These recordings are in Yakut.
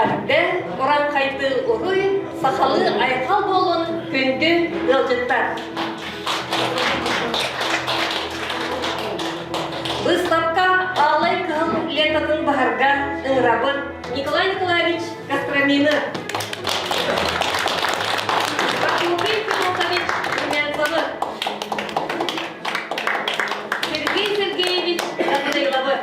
Эҕэрдэ урааҥхайдыы уруй, сахалыы айхал буолун күндү ыалдьыттар! Быыстапка Аалай кыһыл лентатын баһарга ыҥырабыт Николай Николаевич Костромины, Прокопий Федотович Румянцевы, Сергей Сергеевич Гавриловы.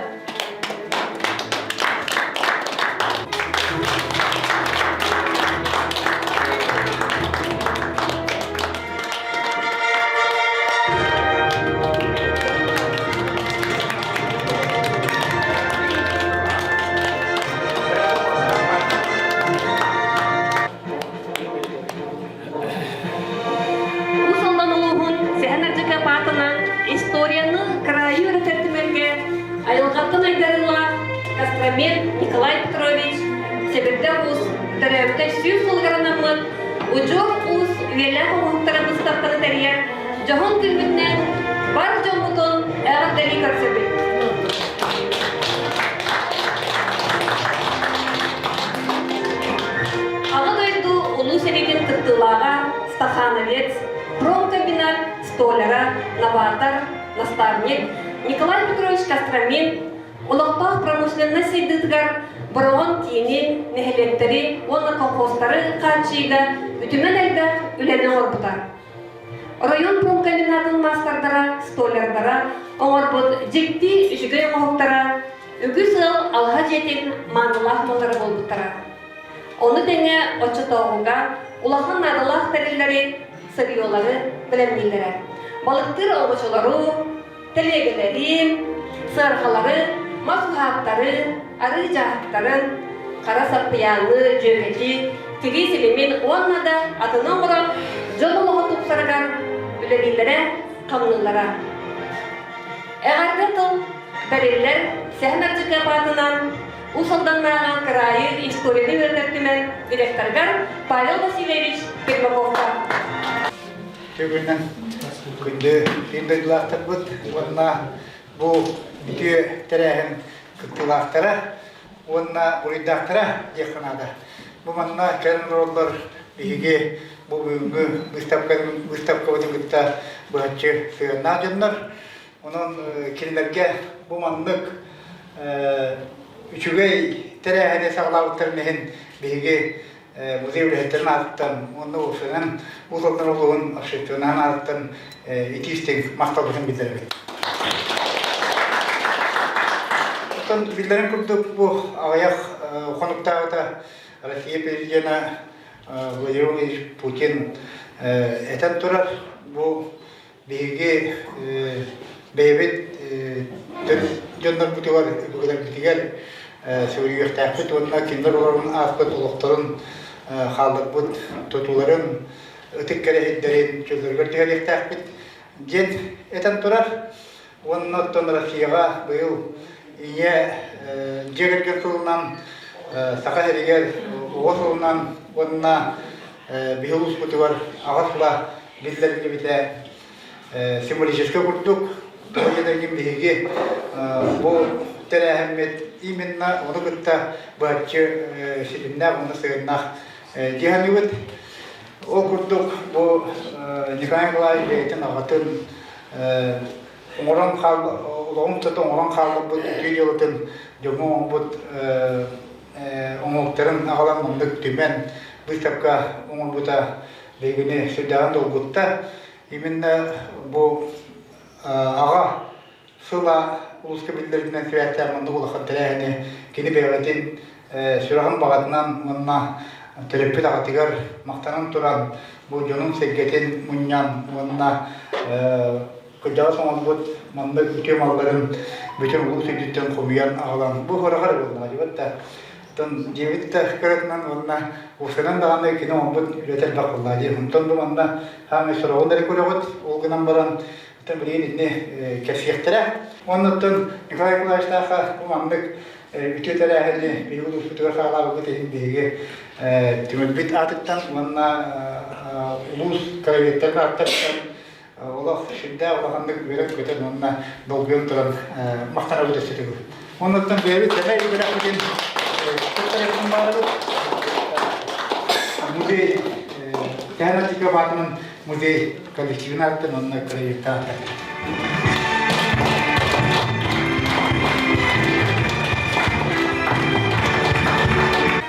Уус Алдан улууһун Сэһэн Ардьыка паатынан историяны кыраайы үөрэтэр түмэлгэ айылҕаттан айдарыылаах Костромин Николай Петрович Сэбирдэх уус төрөөбүтэ 100 сылыгар анаммыт Удьуор уус үйэлээх оҥоһуктара быыстапканы тэрийэр дьоһун күммүтүнэн бар дьоммутун эҕэрдэлии көрсөбүт. Аҕа дойду Улуу сэриитин кыттыылааҕа стахановец, промкомбинат столяра, новатор, наставник Николай Петрович Костромин олохтоох промышленность сайдыытыгар Бороҕон киинин, нэһилиэктэри уонна колхозтары хааччыйыыга үтүмэн элбэх үлэни оҥорбута. Оройуон промкомбинатын маастардара, столярдара оҥорбут дьикти үчүгэй оҥоһуктара үгүс ыал алаһа дьиэтин маанылаах маллара буолбуттара. Ону тэҥэ оччотооҕуга улахан наадалаах тэриллэри, сырьелары бэлэмнииллэрэ. Балыктыыр оҥочолору, тэлиэгэлэри, сыарҕалары, мас уһааттары, арыы дьааһыктарын, хара саппыйааны, дьүөгэти, тирии силимин уонна да атыны оҥорон дьон олоҕо тупсарыгар үлэлииллэрэ, хамныыллара. Эҕэрдэ тыл бэриллэр Сэһэн Ардьыкыап аатынан Уус Алданнааҕы кыраайы историяны үөрэтэр түмэл директорыгар Павел Васильевич Пермаковка. Төгүнэн күндү биир дойдулаахтарбыт уонна бу үтүө тэрээһин кыттыылаахтара уонна буруйдаахтара диэххэ наада. Бу манна кэлэн олороллор биһиги бу бүгүҥҥү выставкабытын кытта быһаччы сыһыаннаах дьоннор. Онон кинилэргэ бу маннык үчүгэй тэрээһини саҕалаабыттарын иһин биһиги музей үлэһиттэрин аатыттан уонна уопсайынан Уус Алдан улууһун общественноһын аатыттан итии-истиҥ махталбытын биллэрэбит. Оттон биллэрин курдук бу аҕыйах хонуктааҕыта Россия президена Владимир Владимирович Путин этэн турар бу Биһиги бэйэбит төрүт дьоннорбутугар, өбүгэлэрбитигэр сүгүрүйүөхтээхпит уонна кинилэр олорон ааспыт олохторун хаалларбыт тутууларын, ытык кэрэһиттэрин чөллөрүгэр түһэриэхтээхпит диэн этэн турар. Уонна оттон Россияҕа быйыл Ийэ дьиэ кэргэн сылынан, Саха сиригэр оҕо сылынан уонна биһи улууспутугар аҕа сыла биллэриллибитэ символическай курдук. Тоҕо диэтэргин биһиги бу тэрээһиммит именно ону кытта быһаччы ситимнээх уонна сыһыаннаах дии саныыбыт. Ол курдук бу Николай Николаевич бэйэтин аҕатын оҥорон хаал олоҕун устата оҥорон хаалларбыт үтүө дьыалатын дьоҥҥо оҥорбут оҥоһуктарын аҕалан маннык түмэн выставка оҥорбута биһигини сүрдээҕин долгутта. Именно бу аҕа сыла улууска биллэринэн сибээстээх маннык улахан тэрээһини кини бэйэтин сүрэҕин баҕатынан уонна төрөппүт аҕатыгар махтанан туран бу дьонун-сэргэтин мунньан уонна кырдьаҕас оҥорбут маннык үтүө малларын бүтүн улуус үрдүттэн хомуйан аҕалан бу хораҕар буоллаҕа дьибэт да Оттон дьиэбит да кыратынан уонна уопсайынан даҕаны кини оҥорбут үлэтэ элбэх буоллаҕа дии. Онтон бу манна хаамай сороҕун эрэ көрөҕүт. Ол гынан баран оттон билигин итини кэпсиэхтэрэ. Уонна оттон Николай Николаевичтаахха бу маннык үтүө тэрээһини биһиги улууспутугар саҕалаабыппыт иһин биһиги түмэлбит аатыттан уонна улуус краеведтарын ааттарыттан олох сүрдээх улаханнык үөрэн-көтөн уонна долгуйан туран махтанабыт өссө төгүл. Оннуттан бэйэбит сэмэй үөрэхпитин. Музей Тяна Баатынан музей коллективин ааттан онно кырайыктаата.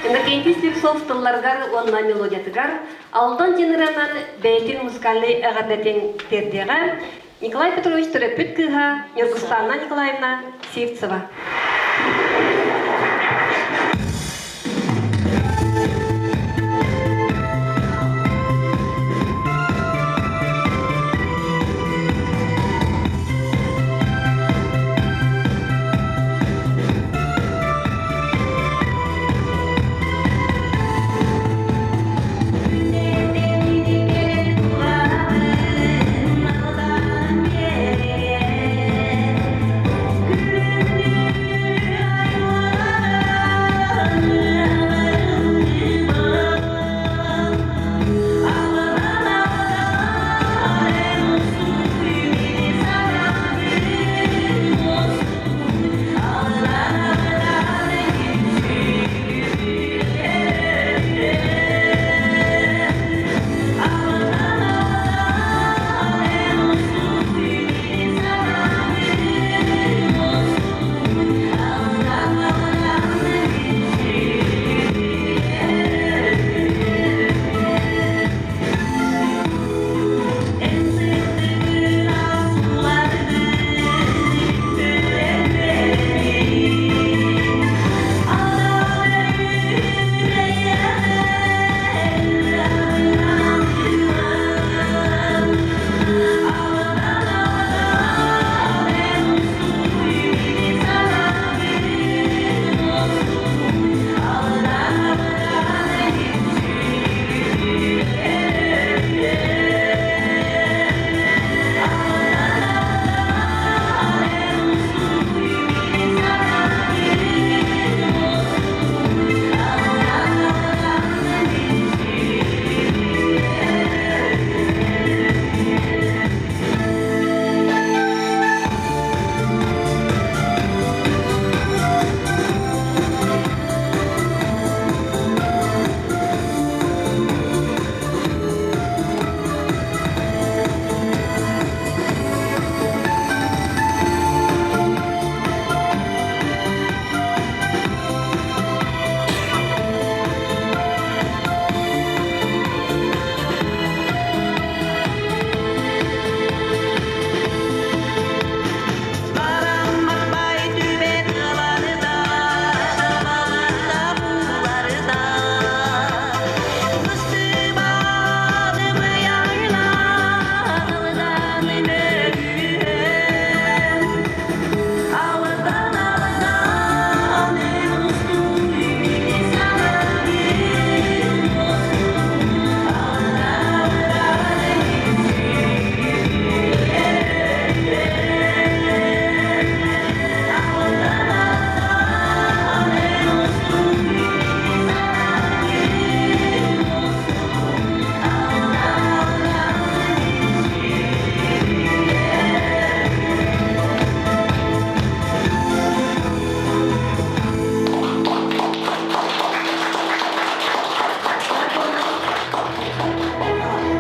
Иннокентий Слепцов тылларыгар уонна мелодиятыгар Алдан диэн бэйэтин музыкальнай эҕэрдэтин тиэрдиэҕэ Николай Петрович төрөппүт кыыһа Ньургустаана Николаевна Сивцева.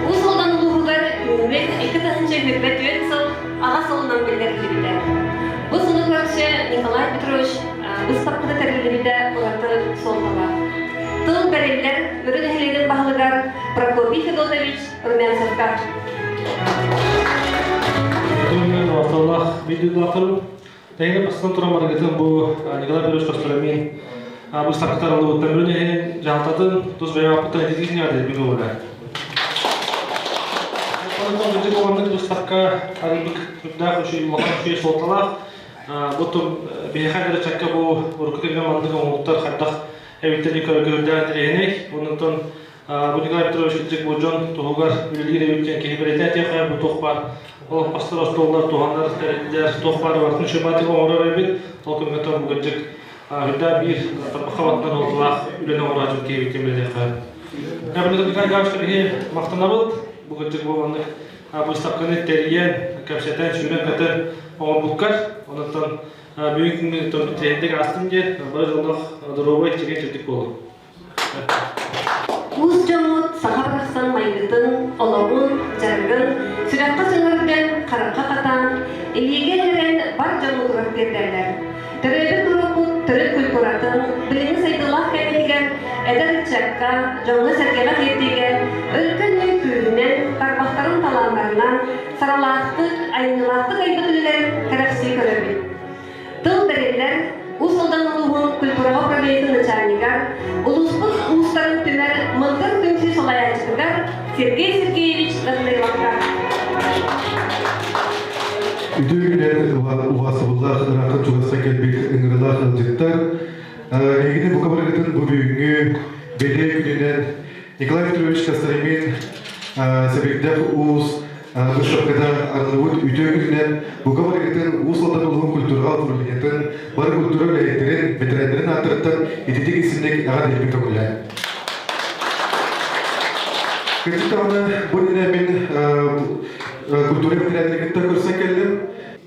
Уус Алдан улууһугар үүммүт 2024 сыл аҕа сылынан биллэриллибитэ. Бу сылы көрсө Николай Петрович быыстапката тэриллибитэ ураты суолталаах. Тыл бэриллэр Мүрү нэһилиэгин баһылыгар Прокопий Федотович Румянцевка. Туһунан ортолоох видеолаахтарым. Тэһиги бастан туран барыгытын бу Николай Петрович Костромин быыстапкатар ылыбыттан Мүрү нэһилиэгин дьаһалтатын тус бэйэҕэ этитиитин эҕэрдэлиибин уолура. Онтон уоннык быыстапка арыйбыт үрдээх үчүгэй улахан үчүгэй суолталаах. Бу биһиэхэ эрэ чакка бу урукку кэмҥэ маннык оҥоһуктар хайдах эбиттэрин көрөргө үрдээх интэриэһинэй. Онтон бу Николай Петрович кырдьык бу дьон туһугар үлэлиир эбит диэн киһи бэлиэтээн этиэххэ бу туох баар олоппостор, остуоллар, туһанар тэриллэр, туох баар барытын үчүгэй оҥорор эбит. Ол көмөтө бу кырдьык үрдээх биир тарбахха баттан олтулаах үлэни оҥорооччу киһи эбит диэн бэлиэтэххэ. Николай Николаевич биһи махтанабыт. Бу кырдьык бу маннык быыстапканы тэрийэн, кэпсэтэн, сүүрэн-көтөн оҥорбуккар. Онтон Бүгүн күҥҥү тиһэрдик аастым диэн бары дьоллоох доруобай чэгиэн чэбдик буолуҥ. Уус дьоммут саха барахсан майгытын, олоҕун, дьарыгын сүрэххэ сөҥөрдөн, харахха хатаан, илиигэ эрэн бар дьоммутугар тиэрдэллэр. Төрөөбүт норуоппут төрүт культуратын билиҥҥи сайдыылаах кэмигэр эдэр ыччакка, дьоҥҥо-сэргэҕэ тиэрдиигэ өлкөн өй күүһүнэн, тарбахтарын талааннарынан саралаахтык, айымньылаахтык айбыт үлэлэрин кэрэхсии көрөбүт. Тыл бэриллэр Уус Алдан улууһун культураҕа управлениетын начальнигар, улууспут уустарын түмэр Мындыр түмсүү салайааччытыгар Сергей Сергеевич Даниловка. Үтүө күнэн уһаасыбыллаах ыраахтан чугастан кэлбит ыҥырылаах ыалдьыттар эһигини бука барыгытын бу бүгүҥҥү бэлиэ күнүнэн Николай Петрович Костромин Сэбирдэх уус быыстапката арыллыбыт үтүө күнүнэн бука барыгытын Уус Алдан улууһун культураҕа управлениетын бары культура үлэһиттэрин, бэтэрээннэрин ааттарыттан ититик истинник эҕэрдэлиибин көҥүллээн. Кырдьык даҕаны бу иннинэ мин культура бэтэрээннэрин кытта көрсөн кэллим.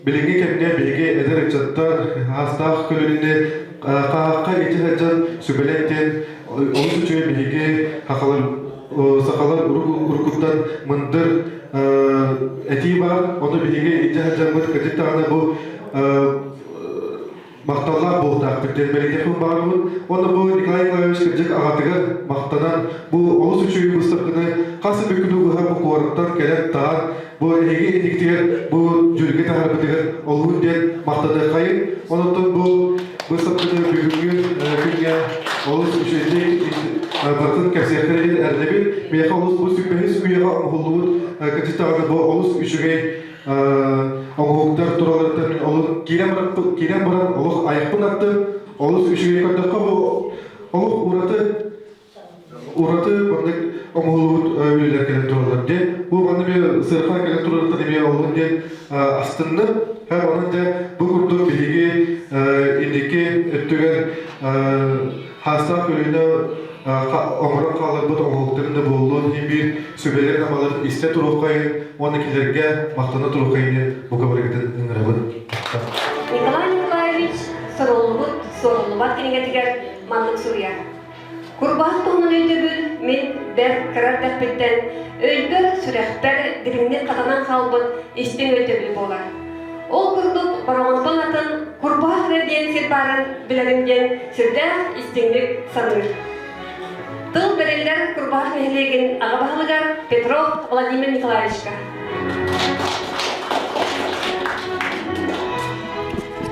Билиҥҥи кэмҥэ биһиги эдэр ыччаттар аастаах көлүөнэни хаһаахха илдьэ сылдьан сүбэлээн диэн олус үчүгэй биһиги сахалар сахалар уруккуттан мындыр этии баар. Ону биһиги илдьэ сылдьаммыт кырдьык даҕаны бу махталлаах буолтаахпыт диэн бэлиэтиэхпин баҕарабын. Уонна бу Николай Николаевич кырдьык аҕатыгар махтанан бу олус үчүгэй быыстапканы хас да күнү быһа бу куораттан кэлэн таһан бу эһиги инниктигэр бу дьүргэ таһарбытыгар олуһун диэн махтаныаххайын. Онон бу быыстапканы бүгүҥҥү күҥҥэ олус үчүгэйдик барытын кэпсиэхтэрэ диэн эрэнэбин. Миэхэ олус бу сүппэһис үйэҕэ оҥоһуллубут кырдьык даҕаны бу олус үчүгэй оҥоһуктар туралларыттан мин олус киирэн баран киирэн баран олох айахпын аттым олус үчүгэй көрдөххө бу олох ураты ураты маннык оҥоһуллубут үлэлэр кэлэн тураллар диэн бу манна эмиэ сыарха кэлэн турарыттан эмиэ олуһун диэн астынным онон дьэ бу курдук биһиги инники өттүгэр хаастаах көлүөнэ оҥорон хаалларбыт оҥоһуктарын да буоллун иһин биир сүбэлэрин-амаларын истэ туруоххайын уонна кинилэргэ махтана туруоххайын диэн бука барыгытын ыҥырабын. Николай Николаевич суруллубут суоруллубат кинигэтигэр маннык суруйар. Курбаах туһунан өйдөбүл мин бэрт кыра эрдэхпиттэн өйбөр, сүрэхпэр дириҥник хатанан хаалбыт истиҥ өйдөбүл буолар. Ол курдук Бороҕонтон атын Курбаах эрэ диэн сир баарын билэрим диэн сүрдээх истиҥник саныыр. Тыл бэриллэр Курбаах нэһилиэгин аҕа баһылыгар Петров Владимир Николаевичка.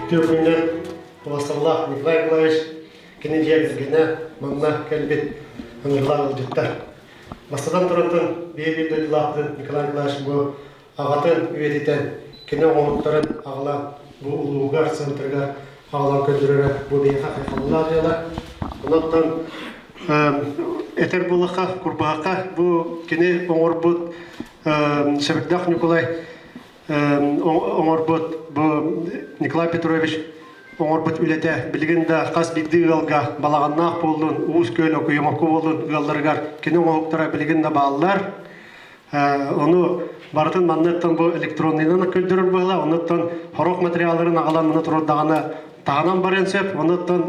Үтүө күннэр Убастабылаах Николай Николаевич кини дьиэ кэргэнэ манна кэлбит ыҥырылаах ыалдьыттар. Бастатан турантан биир биир дойдулаахпытын Николай Николаевич бу аҕатын үйэтитэн, кини оҥоһуктарын аҕалан бу улууһугар, центрыгар аҕалан көрдөрөрө бу биһиэхэ хайҕаллаах дьыала. Онон этэр буоллахха, Курбаһахха бу кини оҥорбут Сэбирдэх Ньукулай оҥорбут бу Николай Петрович оҥорбут үлэтэ билигин да хас биирдии ыалга балаҕаннаах буоллун, Уус Күөл, Окуйумокку буоллун ыалларыгар кини оҥоһуктара билигин да бааллар. Ону барытын манныттан бу электронныйынан көрдөрөр буола, онуттан хорох материалларын аҕалан маны турардаҕына таһынан барыан сөп. Онуттан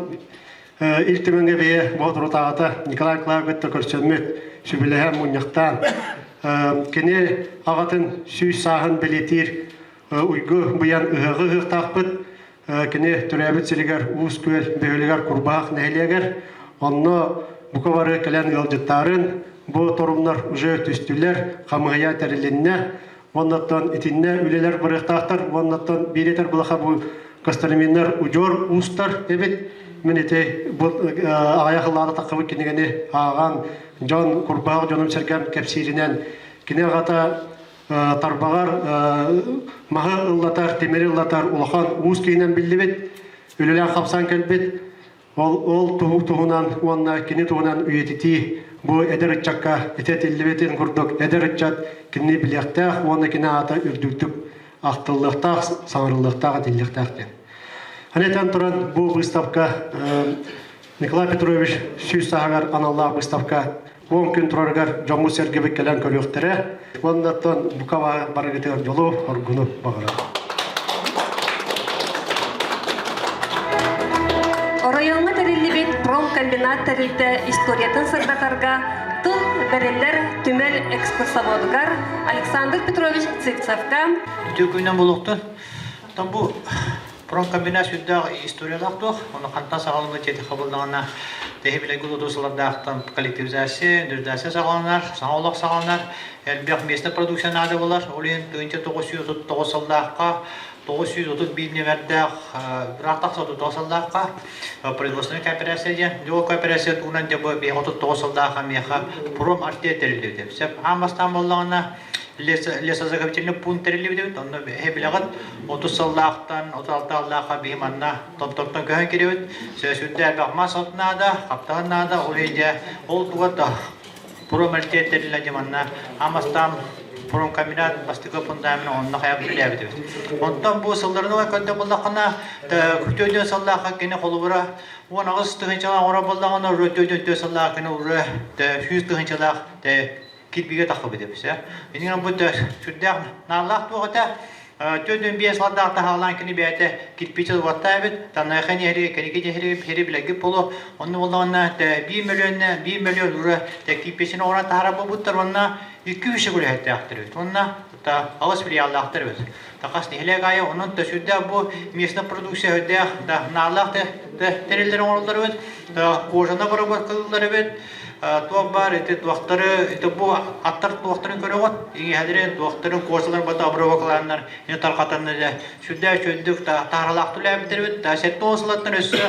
Ил Түмэҥҥэ бэйэ боотурутааҕыта Николай Николаевич кытта көрсөммүт, сүбэлэһэн, мунньахтаан кини аҕатын сүүс сааһын бэлиэтиир уйгу быйан ыһыаҕы ыһыахтаахпыт. Кини төрөөбүт сиригэр Уус Күөл бөһүөлэгэр Курбаһах нэһилиэгэр. Онно бука бары кэлэн ыалдьыттаарын бу торумнар уже түстүлэр, хамыһыйа тэрилиннэ. Уоннаттан итиннэ үлэлэр барыахтаахтар, уоннаттан биир этэр былаха бу Костроминнар удьуор уустар эбит. Мин ити бу аҕыйах ылаата таххыбыт кинигэни ааҕан дьон курбаах дьонум сэргэм кэпсииринэн кини аҕата тарбаҕар маһы ыллатар, тимири ыллатар улахан уус киһинэн биллибит, үлэлээх хапсан кэлбит. Ол, ол туһу туһунан уонна кини туһунан үйэтитии бу эдэр ыччакка ити этиллибитин курдук эдэр ыччат кинини билиэхтээх уонна кини аата үрдүктүк ахтыллыахтаах, саҥарыллыахтаах, этиллиэхтээх диэн. Аны этэн туран бу выставка Николай Петрович сүүс сааһыгар аналлаах выставка 10 күн турарыгар дьоммут-сэргэбит кэлэн көрүөхтэрэ. Уоннаттан бука барыгытыгар дьолу, оргуну баҕарабын. Промкомбинат тэрилтэ историятын сырдатарга тыл бэриллэр түмэл экскурсоводугар Александр Петрович Цивцевка Үтүө күнүнэн буолуохтун. Оттон бу промкомбинат сүрдээх историялаах туох. Ону хантан саҕаламмыт диэти хабыллаҕына тэһи билэргэ улуу сылардаахтан коллективизация, индивидуализация саҕаланар, саҥа олох саҕаланар, элбэх местная продукция наада буолар. Ол иһин 1939 сыллаахха 931 нүөмэрдээх быраак тахса 39 сыллаахха производственная кооперация диэн дьол кооперация туһунан дьэ бу биһиэхэ 39 сыллаахха миэхэ пром артель тэриллибитэ. Сөп аан бастаан буоллаҕына лесозаготовительный пункт тэриллибит онно эһэ билэҕит 30 сыллаахтан 36 сыллаахха биһи манна томтортон көһөн киирибит сүрдэ элбэх мас от наада хаптаһын наада ол иһин ол туга да Промэлтиэр тэриллэн дьэ манна аан промкомбинат бастакы фундамена онно хайа үлэлээбит эбит. Онтон бу сылларын көрдө буллаххына, күтүөдүөн сыллаахха кини холобура 18 тыһыынчалаах оҥоро буоллаҕына, 4 сыллаах кини уже 100 тыһыынчалаах кирбигэ таххыбыт эбит. Иннинэн бу сүрдээх нааллаах туох этэ. 45 сылдаах таһаалаан кини бэйэтэ кирпичи уоттаабыт, Таныаха нэһилиэгэ, Кэники нэһилиэгэ биһири билэргит буолуо. Онно буоллаҕына 1 мөлүйүөннэ, 1 мөлүйүөн ура кирпичини оҥорон таһаарар буолбуттар уонна 2-3 үлэһиттээхтэр эбит. Уонна аҕыс филиаллаахтар эбит. Тахас нэһилиэк аайы онон да сүрдээх бу местная продукция сүрдээх да наалаах тэриллэр оҥороллор эбит. Кожаны обработкалыыллар эбит. Туох баар ити туохтары ити бу аттар туохтарын көрөҕүт иҥэһэлэрин туохтарын куосаларын бата обработкалааннар ини тарҕатаннар дьэ сүрдээх үчүгэйдик таһааралаах үлээбиттэрбит да 70 сылаттан өссө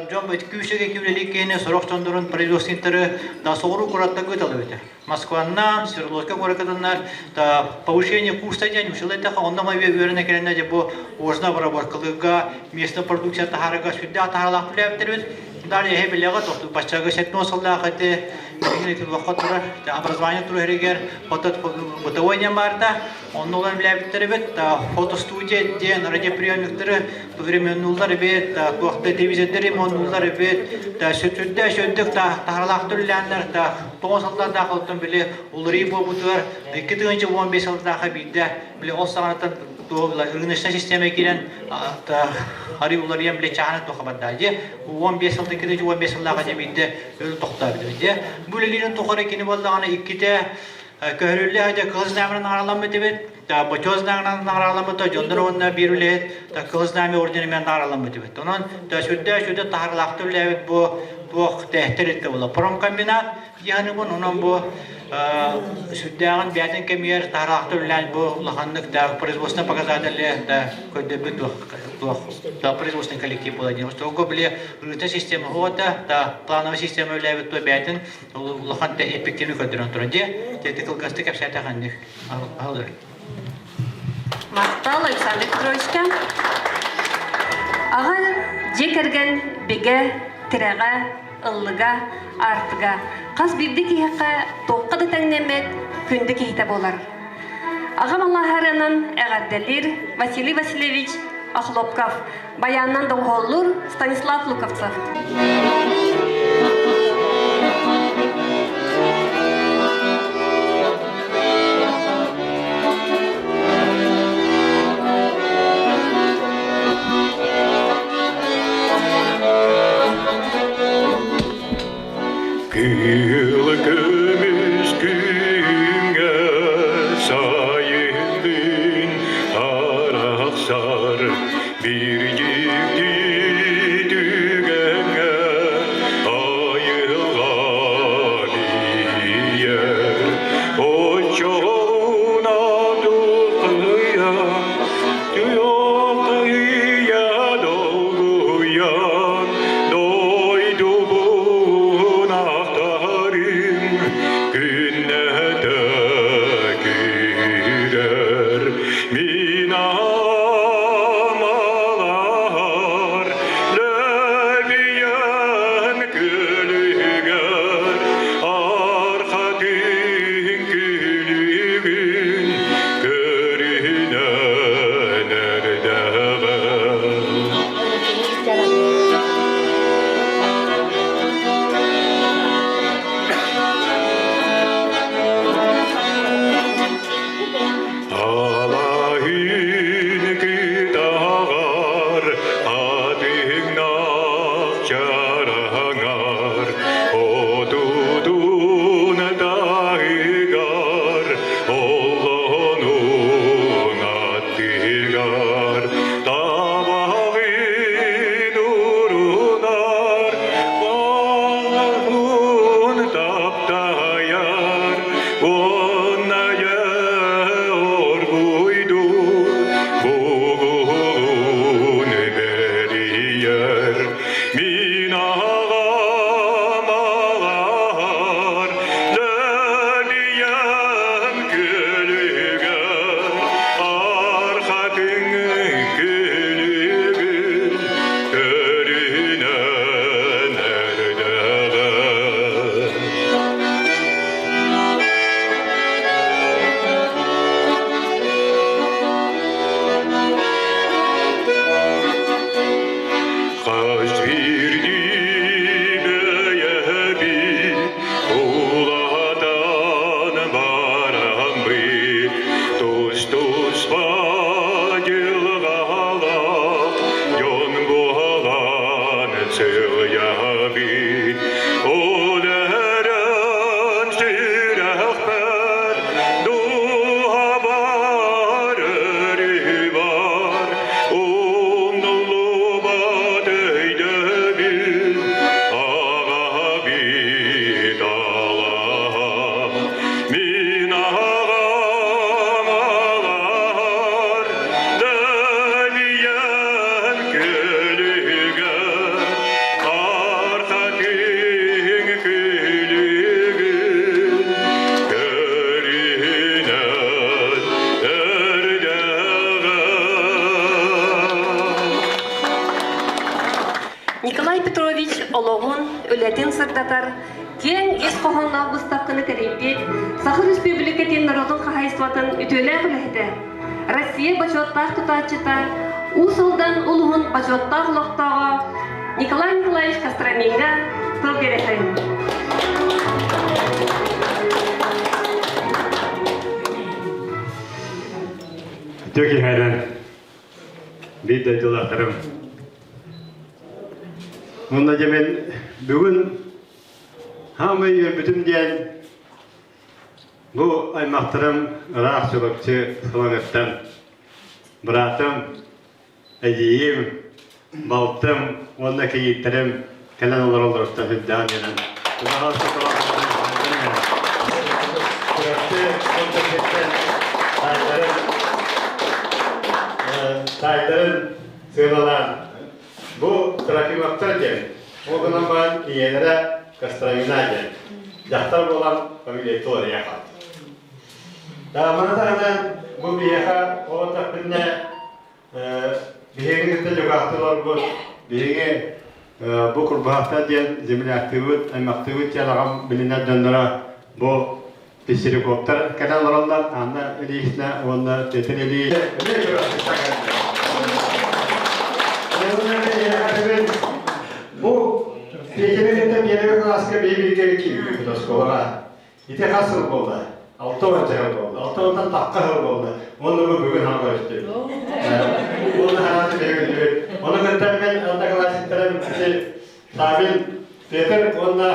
дьон күүсэгэ күүлэлии киһини сорох дьоннорун производственниктары да соҕуруу куораттарга ыыталлар Москваннан Свердловска куораккатаннар да повышение курса диэн училы эттэххэ онно үөрэнэ кэлэннэ дьэ бу кожно обработкалыырга местная продукция таһаарарга сүрдээх таһааралаах үлээбиттэрбит Далее эһи билэҕит, баччага 70 сыллаах эти билигин ити лоххо турар образование турар фото бытовой диэн баарда. Онно олорон билээбиттэр эбит. Фотостудия диэн радиоприемниктары временнуллар эбит, туохта телевизордары моннуллар эбит. Сүрдэ сүрдүк таһаралаахтар үлэлээннэр 9 сыллардаах оттон били уларыы буолбутугар 2015 сыллаахха биирдэ били ол саҕанаттан рыночная система киирэн арыы уларыйан били чаһаны туха барда дьэ 15 сылда киирэ 15 сыллааҕа дьэ биирдэ өлө тохтообут дьэ бу үлэлиирин тухары кини буоллаҕына иккитэ көһөрүллэ дьэ кыһыл знамянан наҕарааламмыт эбит бочуот знагынан наҕарааламмыт дьоннор уонна биир үлэһит кыһыл знамя орденымен наҕарааламмыт эбит онон сүрдэ сүрдэ таһаарылаахтык үлэлээбит бу туох тэрилтэ буолла промкомбинат Дьаһаныбын онон бу сүрдээҕин бэйэтин кэмигэр таһараахта үлэлээн бу улаханнык да производственный показатели да көрдөрбүт туох да производственный коллектив буола диэн. Того били рыночная система ота да плановая система үлэлээбит туо бэйэтин улахан эффективный көрдөрөн турар дии. Тети кылгастык кэпсээтэ ханнык алыр. Махтал Александр Петровичка. Аҕа дьиэ кэргэн бигэ тирэҕэ, ыллыга, аартыга хас биирдии киһиэхэ туохха да тэҥнэммэт күндү киһитэ буолар. Аҕам алааһарынан эҕэрдэлиир Василий Васильевич Охлопков, баянынан доҕуһуоллуур Станислав Луковцев. Кыыл көмүс күҥҥэ сайыннын арахсар биир дьикти түгэҥҥэ айылҕан ийэр оччоҕуна тулхайа Туйахыйа долгуйан, дойдубун ахтарым. үлэтин сырдатар киэҥ ис хоһоонноох быыстапканы тэрийбит Саха Республикатын норуотун хаһаайыстыбатын үтүөлээх үлэһитэ, Россия бочуоттаах тутааччыта, Уус Алдан улууһун бочуоттаах олохтооҕо Николай Николаевич Костромиҥҥа тыл биэрэхин. Үтүө киэһэнэн биир дойдулаахтарым. Уонна дьэ мин бүгүн хаамай үөрбүтүм диэн бу аймахтарым ыраах Чурапчы Сылаҥыттан быраатым, эдьиийим, балтым уонна кийииттэрим кэлэн олороллоруттан сүрдээх үөрэн. Чурапчы таайдарын сыаналаан бу Трофимовтар диэн ол гынан баран ийэлэрэ Костромина диэн дьахтар буолан фамилията уларыйа хаалбыт. Маны таһынан бу биһиэхэ ол эттэхпинэ Биһиги кытта дьукаахтыы олорбут, биһиги бу Курбаһахтар диэн земляктыыбыт, аймахтыыбыт диэн аҕам билинэр дьонноро бу Пестеряковтар кэлэн олороллор, Анна Ильична уонна Петр Ильич. Бу Петяны кытта первый класска биһиги киирбиппит оскуолаҕа. Ити хас сыл буолла? 60 сыл буолла. 60-тан тахха сыл буолла. Уонна бу бүгүн хаҥа көрүстүбүт. Уонна ханааты бэйгүллүбүт. Ону кытта мен одноклассниктарым ити Савин Петр уонна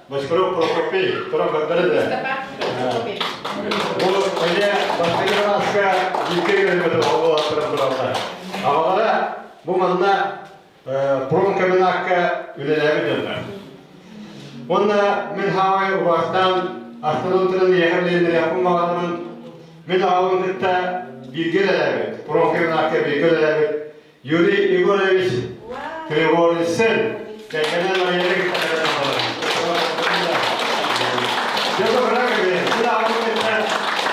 Бочкаров Прокопий туран көрдөрө да. Бу эмиэ бастакы кылааска бииргэ үөрэммит оҕолор тураллар. Аҕалара бу манна промкомбинакка үлэлээбит дьоннор. Уонна мин хаамай убаастаан астынан туран ийэхэ билиһиннэриэхпин баҕарабын. Мин аҕабын кытта бииргэ үлэлээбит, промкомбинакка бииргэ үлэлээбит Юрий Егорович Криволицын кэргэнэ Мария кытта Мин аҕабын кытта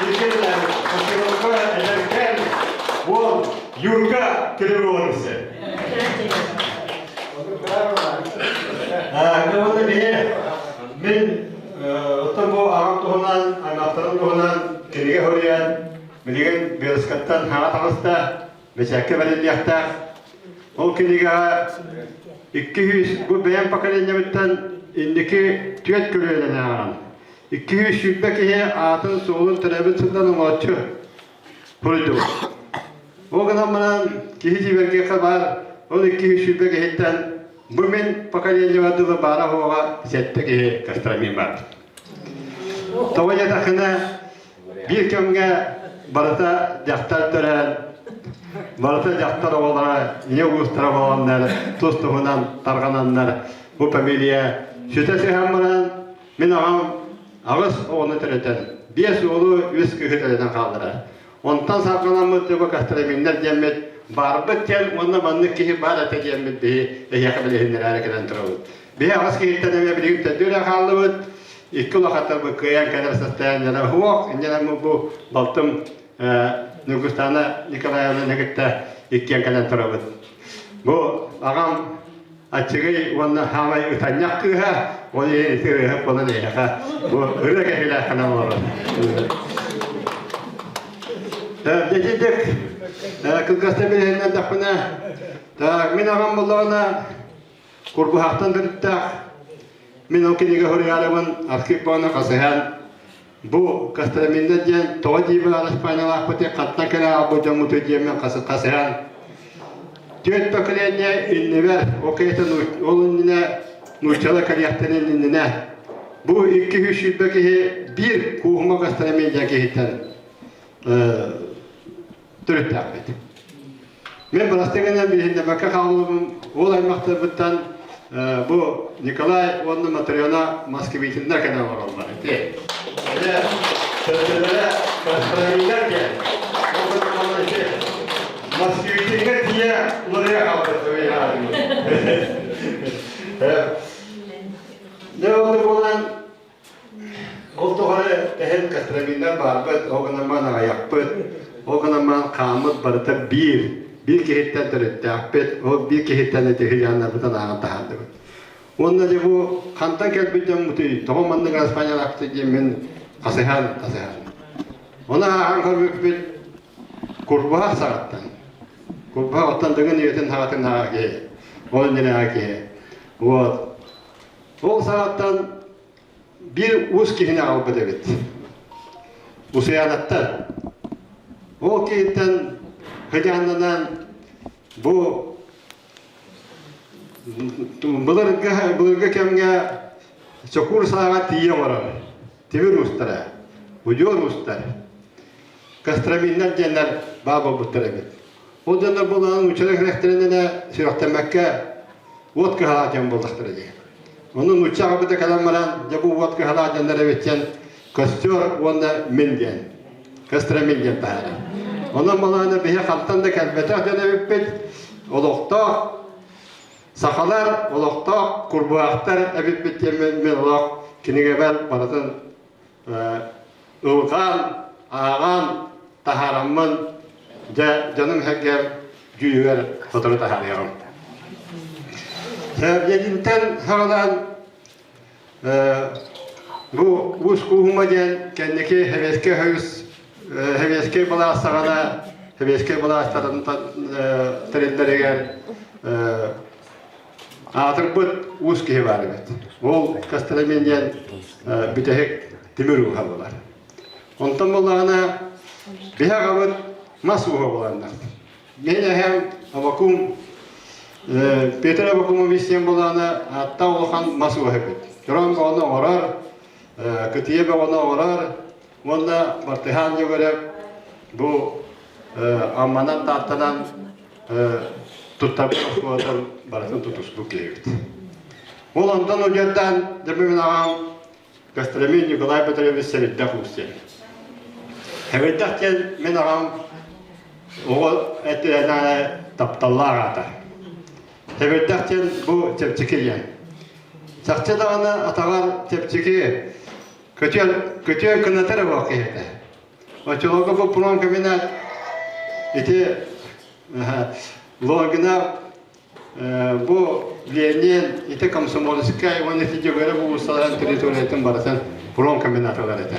бииргэ үлэлээбит Кошелевка эдэркээн уол Юрка Криволицын. Мин оттон бу аҕам туһунан, аймахтарым туһунан кинигэ суруйан, билигин Белскаттан хаҥа таҕыста, бэчээккэ бэриллиэхтээх. Ол кинигэҕэ 200 бу бэйэм поколениебыттан инники түөрт көлүөнэни ааҕан, 220 киһи аатын-суолун төрөөбүт сылдан оҥооччу Суруйдубут. Ол гынан баран киһи дьиибэргиэхэ баар ол 220 киһиттэн бу мин поколениеба дылы баара-суоҕа сэттэ киһи Костромин баар. Тоҕо диэтэххинэ биир кэмҥэ барыта дьахтар төрөөн, барыта дьахтар оҕолоро ийэ уустара буоланнар тус-туһунан тарҕананнар бу фамилия сүтэ сыһан баран Мин аҕам аҕыс оҕону төрөтөн, биэс уолу, үс кыыһы төрөтөн хаалларар. Онтон саргыламмыт дьоҕу Костроминнар диэммит баарбыт диэн уонна маннык киһи баар этэ диэммит биһи эһиэхэ билиһиннэрээри кэлэн турабыт. Биһи аҕыс киһиттэн эмиэ билигин төрдүө эрэ хааллыбыт. Икки улахаттарбыт кыайан кэлэр состояниелара суох. Инньэ бу балтым Ньургустаана Николаевнаны кытта иккиэн кэлэн турабыт. Бу аҕам Аччыгый уонна хаамай ытанньах кыыһа, ол иһин ити ырыаһыт буолан эйиэхэ бу ырыа кэһиилээххинэн олорор. Дьэтидик кылгастан билиһиннэрдэхпинэ, так мин аҕам буоллаҕына Курбуһахтан төрүттээх мин ол кинигэ суруйаарыбын Архип Баана хасыһан бу Костроминна диэн тоҕо дии араспаанньалаахпытый хантан кэлэ аҕалбыт дьоммутуй диэммин хасыһан түөрт поколение иннибэр ол киһитэ ол иннинэ нууччалар кэлиэхтэрин иннинэ бу 220 киһи биир Кууһума Костромин диэн киһиттэн төрүттээхпит. Мен бырастыгынан билиһиннэрбэккэ хааллыбым уол аймахтарбыттан бу Николай уонна Матрена Москвитиннар кэлэн олороллор. Ити. Төрдөлөрө Костроминнар диэн. Москвитиҥҥа тиийэ уларыйа хаалбыт. Дьэ ол буолан Ол тухары эһэм Костроминнар баарбыт, ол гынан баран аҕыйахпыт, ол гынан баран хааммыт барыта биир, биир киһиттэн төрүттээхпит, ол биир киһиттэн ити үһүйээннэрбитин ааҕан таһаардыбыт. Уонна дьэ бу хантан кэлбит дьоммутуй, тоҕо маннык араспаанньалаахпытый диэн мин хасыһан хасыһан. Ону ааһан көрбүппүт курбаһах саҕаттан. Курбаһах оттон дыгын үйэтин хаҕатын хаҕа киһи. Ол иннинээҕи киһи. Вот. Ол саҕаттан биир уус киһини аҕалбыт эбит. Усуйаанаттан. Ол киһиттэн хыдьааннанан бу былыргы былыргы кэмҥэ чокуур сааҕа тиийэ олорор тимир уустара, удьуор уустар, Костроминнар диэннэр баа буолбуттар эбит. Ол дьоннор буолан нууччалар күрэхтэринэн сүрэхтэммэккэ уот кыһалаах дьон буоллахтара дии. Ону нуучча аҕабыта кэлэн баран, дьэ бу уот кыһалаах дьоннор эбит диэн костер уонна мин диэн, Костромин диэн таһаарар. Онон балаана биһи хантан да кэлбэтэх дьон эбиппит, олохтоох сахалар, олохтоох курбуһахтар эбиппит диэн мин олох кинигэбэр барытын ылҕаан, ааҕан, таһаараммын, дьэ, дьонум сэргэм дьүүһүгэр сотору таһаарыаҕым. Сэргэтинтэн саҕалаан бу Уус Кууһума диэн кэнники Сэбиэскэй Союз Сэбиэскэй былаас саҕана Сэбиэскэй былаастарын тэриллэригэр Аатырбыт уус киһи баар эбит. Ол Костромин диэн бүтэһик тимир ууһа буолар. Онтон буоллаҕына биһи аҕабыт мас ууһа буоланнар. Мин эһэм Авакум Петр Авакумович диэн буоллаҕына ааттаах улахан мас ууһа эбит. Чороон бөҕөнү оҥорор, кытыйа бөҕөнү оҥорор уонна Бартыһаан Дьөгүөрэп бу Амманан Тааттанан туттарбыт оскуолатын барытын тутуспут киһибит. Ол онтон удьуордаан дьэ аҕам Костромин Николай Петрович Сэбирдэх Уус диэн. Сэбирдэх диэн мин аҕам оҕо этилэнэ тапталлаах аата. Сэбирдэх диэн бу чэпчэки диэн. Чахчы даҕаны атаҕар чэпчэки көтүөн көтүөн кынатар эбоо киһитэ. Оччолорго бу промкомбинат ити Логина бу Ленин ити Комсомольскай уонна ити Дьөгүөрэ уулуссаларын территориятын барытын промкомбинатылар этэ.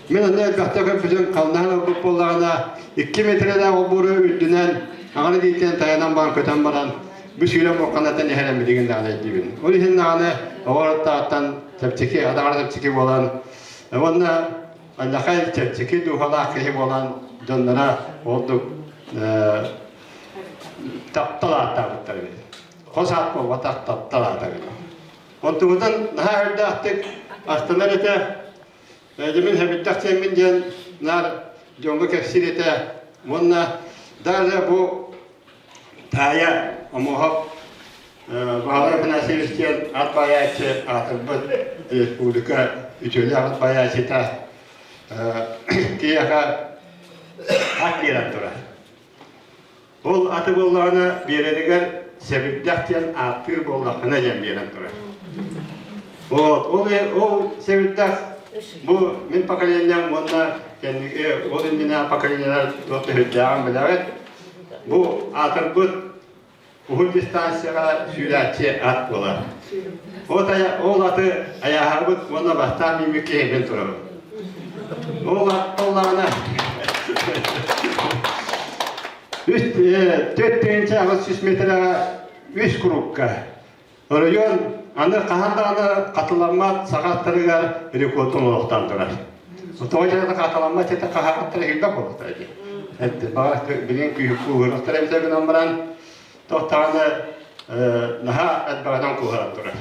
Мин онно элбэхтэ көрбүтүм халнаһан ылбыт буоллаҕына 2 метрэлээх олбуору үрдүнэн аҕаны илиитинэн тайанан баран көтөн баран бу сүүрэн буохханатан иһэрэн билигин даҕаны өйдүүбүн. Ол иһин даҕаны оҕо чэпчэки, адаҕара чэпчэки буолан уонна Аллахай чэпчэки дууһалаах киһи буолан дьонноро ордук таптал ааттаабыттар эбит. Хос аат буолбатах таптал аата эбит. Онтубутун наһаа өрдөөхтүк астынар этэ. Дьимин хэбиттэх диэммин диэн наар дьоҥҥо кэпсиир этэ. Уонна даже бу таайа Омоһоп Баһылай Афанасьевич диэн ат баайааччы аатырбыт республика үтүөлээх ат баайааччыта киһиэхэ ат биэрэн турар. Ол аты буоллаҕына биэрэригэр сэбирдэх диэн ааттыыр буоллаххына диэн биэрэн турар. Вот, ол, ол сэбирдэх бу мин поколением уонна кэнники ол иннинэ поколениелар туох төһүрдээҕин билэҕит. Бу аатырбыт уһун дистанцияҕа сүүрээччи ат буолар. Ол аты айааһабыт уонна бастаан мииммит киһибин турабын. Ол ат буоллаҕына үс 4800 метрэҕэ үс курукка оройуон аны хаһан даҕаны хатыламмат саха аттарыгар рекордун олохтоон турар. Тоҕо дьаһана хатыламмат этэ хаһааттара элбэх буолуохтара дии. Баҕар билигин күүһүрүөхтэрэ эбитэ гынан баран туох даҕаны наһаа элбэҕинэн куһаран турар.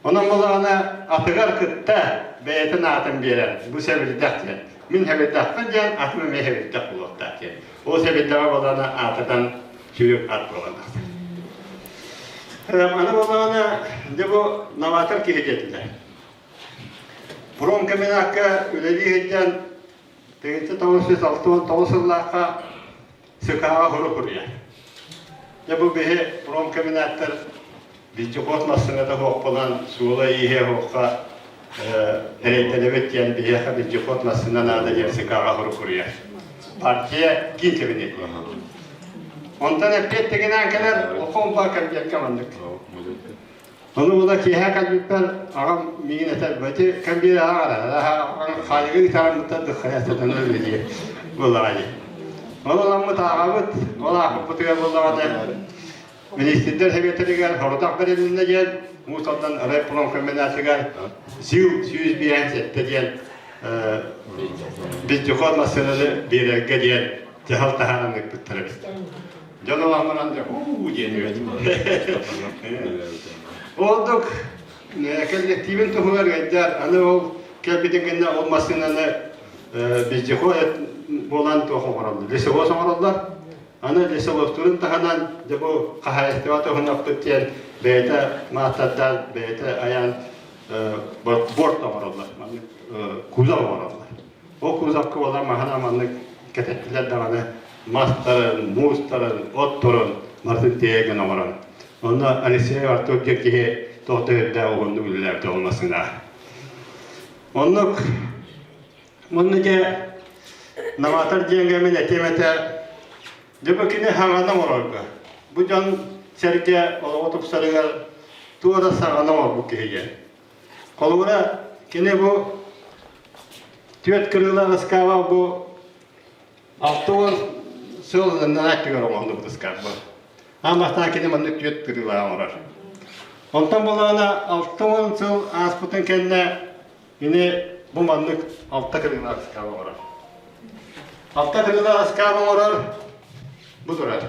Онон буоллаҕына атыгар кытта бэйэтин аатын биэрэн бу сэбирдэх диэн. Мин сэбирдэхпин диэн атым эмиэ сэбирдэх буолуохтаах диэн. Ол сэбирдэҕэ буоллаҕына аатынан сүүрүк ат буолан тахсар. Аны буоллаҕына дьэ бу новатор киһи диэтилэр. Промкомбинакка үлэлии сылдьан 1969 сыллаахха СК-ҕа хорук уруйар. Дьэ бу биһи промкомбинаттар вездеход массыыната суохпунан суола-ииһэ суохха эрэйдэнэбит диэн биһиэхэ вездеход массыына наада диэн СК-ҕа хорук уруйар. Партия киин кэбиниэтигэр. Онтон эппиэт тигинээн кэлэр, Охомпа кэмбиэккэ маннык. Ону була киэһэ кэлбиппэр аҕам миигин этэр, бэти кэм биэр аҕара, хаайыгы ытараммыттан дыххайа сатанар үлэлиир буоллаҕа дии. Ол ыламмыт ааҕабыт, ол аахпыппытыгар буоллаҕына Министрдэр Сэбиэттэригэр сорудах бэрилиннэ диэн Уус Алдан райпромкомбинатыгар ЗИЛ 157 диэн вездеход массыынаны биэрэргэ диэн дьаһал таһааран ыыппыттар эбит. Дьон улахан дьэ уу диэн үөт. Ордук коллективин туһугар ыалдьар, аны ол кэлбитин кэннэ ол массыынаны вездеход буолан туох оҥороллор, лесовоз оҥороллор. Аны лесовозтарын таһынан дьэ бу хаһаайыстыба туһунаппыт диэн бэйэтэ маастардаан, бэйэтэ айаан борт оҥороллор, маннык кузов оҥороллор. Ол кузовка буолан маһынан маннык кэтэттилэр даҕаны мастарын, муустарын, отторун барытын тиэйэн оҥорон. Онно Алексей Артур диэн киһи туох да үрдээх уһуннук үлэлээбитэ ол массыына. Оннук Манна дьэ новатор диэҥҥэ мин этиэм этэ, дьэ бу кини саҥаны оҥорорго. Бу дьон сэргэ олоҕу тупсарыгар туох да саҥаны оҥорбут киһи диэн. Холобура, кини бу түөрт кырыылаах ыскааба бу 60 сыл анараа өттүгэр оҥоһуллубут ыскаап бу. Аан бастаан кини маннык түөрт кырыылаах оҥорор. Онтон буоллаҕына 60 сыл ааспытын кэннэ Кини бу маннык алта кырыылаах ыскаап оҥорор. Алта кырыылаах ыскаап оҥорор бу турар.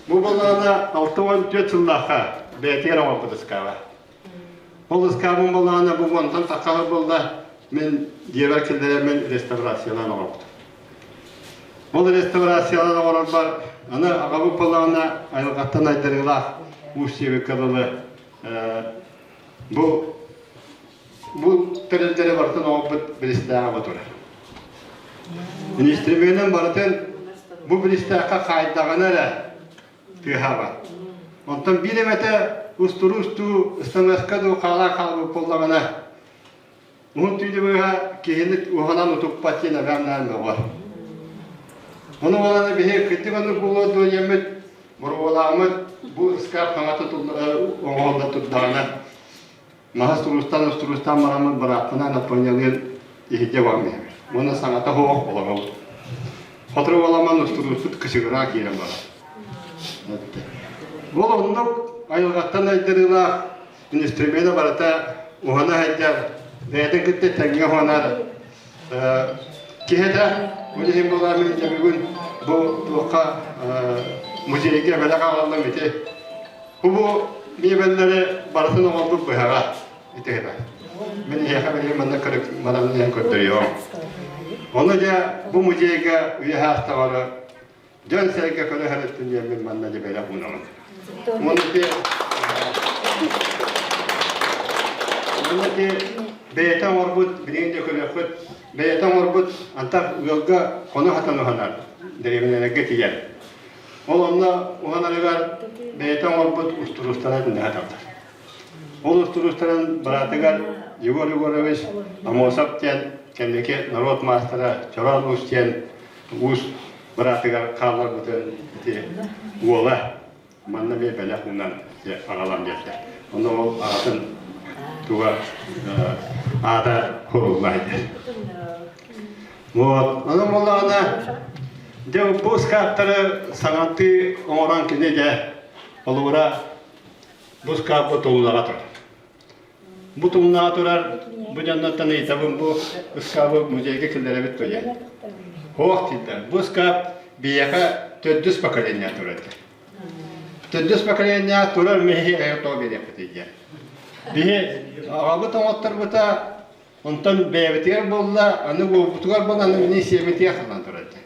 Бу буоллаҕына 64 сыллаахха бэйэтигэр оҥорбут ыскааба. Ол ыскаабын буоллаҕына бу уонтан таххаһы буолла мин дьиэбэр киллэрэммин реставрациялаан оҥорбутум. Ол реставрациялаан оҥорорбор аны аҕабыт буоллаҕына айылҕаттан айдарыылаах уус диэбиккэ дылы бу Бу тэрилтэри барытын оҥорбут билистээҕэ бу турар. Инструменын барытын бу билистээххэ хаайдаҕына эрэ тыаһаабат. Онтон биир эмэтэ устуруу-устуу ыстамыаска дуу хаалаан хаалбыт буоллаҕына, уһун түүнү быһа киһини уһанан утуппат диэн эбэм-наан мөҕөр. Ону буолан биһи кырдьык оннук буолуо дуо диэммит боруобалааммыт бу ыскаап хаҥата оҥоһулла турдаҕына Маһы устуруустаан-устуруустаан бараммыт бырааппынаан Аппанньалыын иһирдьэ баран иһэбит. Уонна саҥата суох олоробут. Сотору буоламман устуруустут кычыгыраан киирэн барар. Ол оннук айылҕаттан айдарыылаах инструмена барыта уһана сылдьар, бэйэтин кытта тэҥҥэ уһанар киһи этэ. Ол иһин буолаа мин дьэ бүгүн бу туохха музейга бэлэх аҕаллым ити Бу миэбэллэри барытын оҥорбут быһаҕа итиһитэ. Мин эһиэхэ билигин манна манан иһэн көрдөрүөм. Ону дьэ бу музейга үйэ саастаҕары дьон-сэргэ көрө сырыттын диэн мин манна дьэ бэлэх уунабын. Уонна ити бэйэтэ оҥорбут, билигин дьэ көрүөххүт, бэйэтэ оҥорбут антах ыалга хоно сатан уһанар, дэриэбинэлэргэ тиийэр. Ол онно уһанарыгар бэйэтэ оҥорбут устуруустара итиннэ тахсар. Ол устуруустарын быраатыгар Егор Егорович Амосов диэн кэнники норуот маастара Чороон Уус диэн уус быраатыгар хаалларбытын ити уола манна эмиэ бэлэх уунан аҕалан биэрдэ. Онно ол аҕатын туга аата хурулла диэн. Вот. Онон буоллаҕына, дьэ бу ыскааптары саҥардыы оҥорон кини дьэ холобура бу ыскаап бу тумнаҕа турар. Бу тумнаҕа турар бу дьоннортон ыйытабын бу ыскаабы музейга киллэрэбит дуо диэн. Суох дииллэр. Бу ыскаап биһиэхэ төрдүс поколение турар диэн. Төрдүс поколение турар миһи эһэ тоҕо биэриэхпитий диэн. Биһи аҕабыт оҥотторбута Онтон бэйэбитигэр буолла, аны уолбутугар буолла, аны мини сиэмэтигэр ханан турар этэ.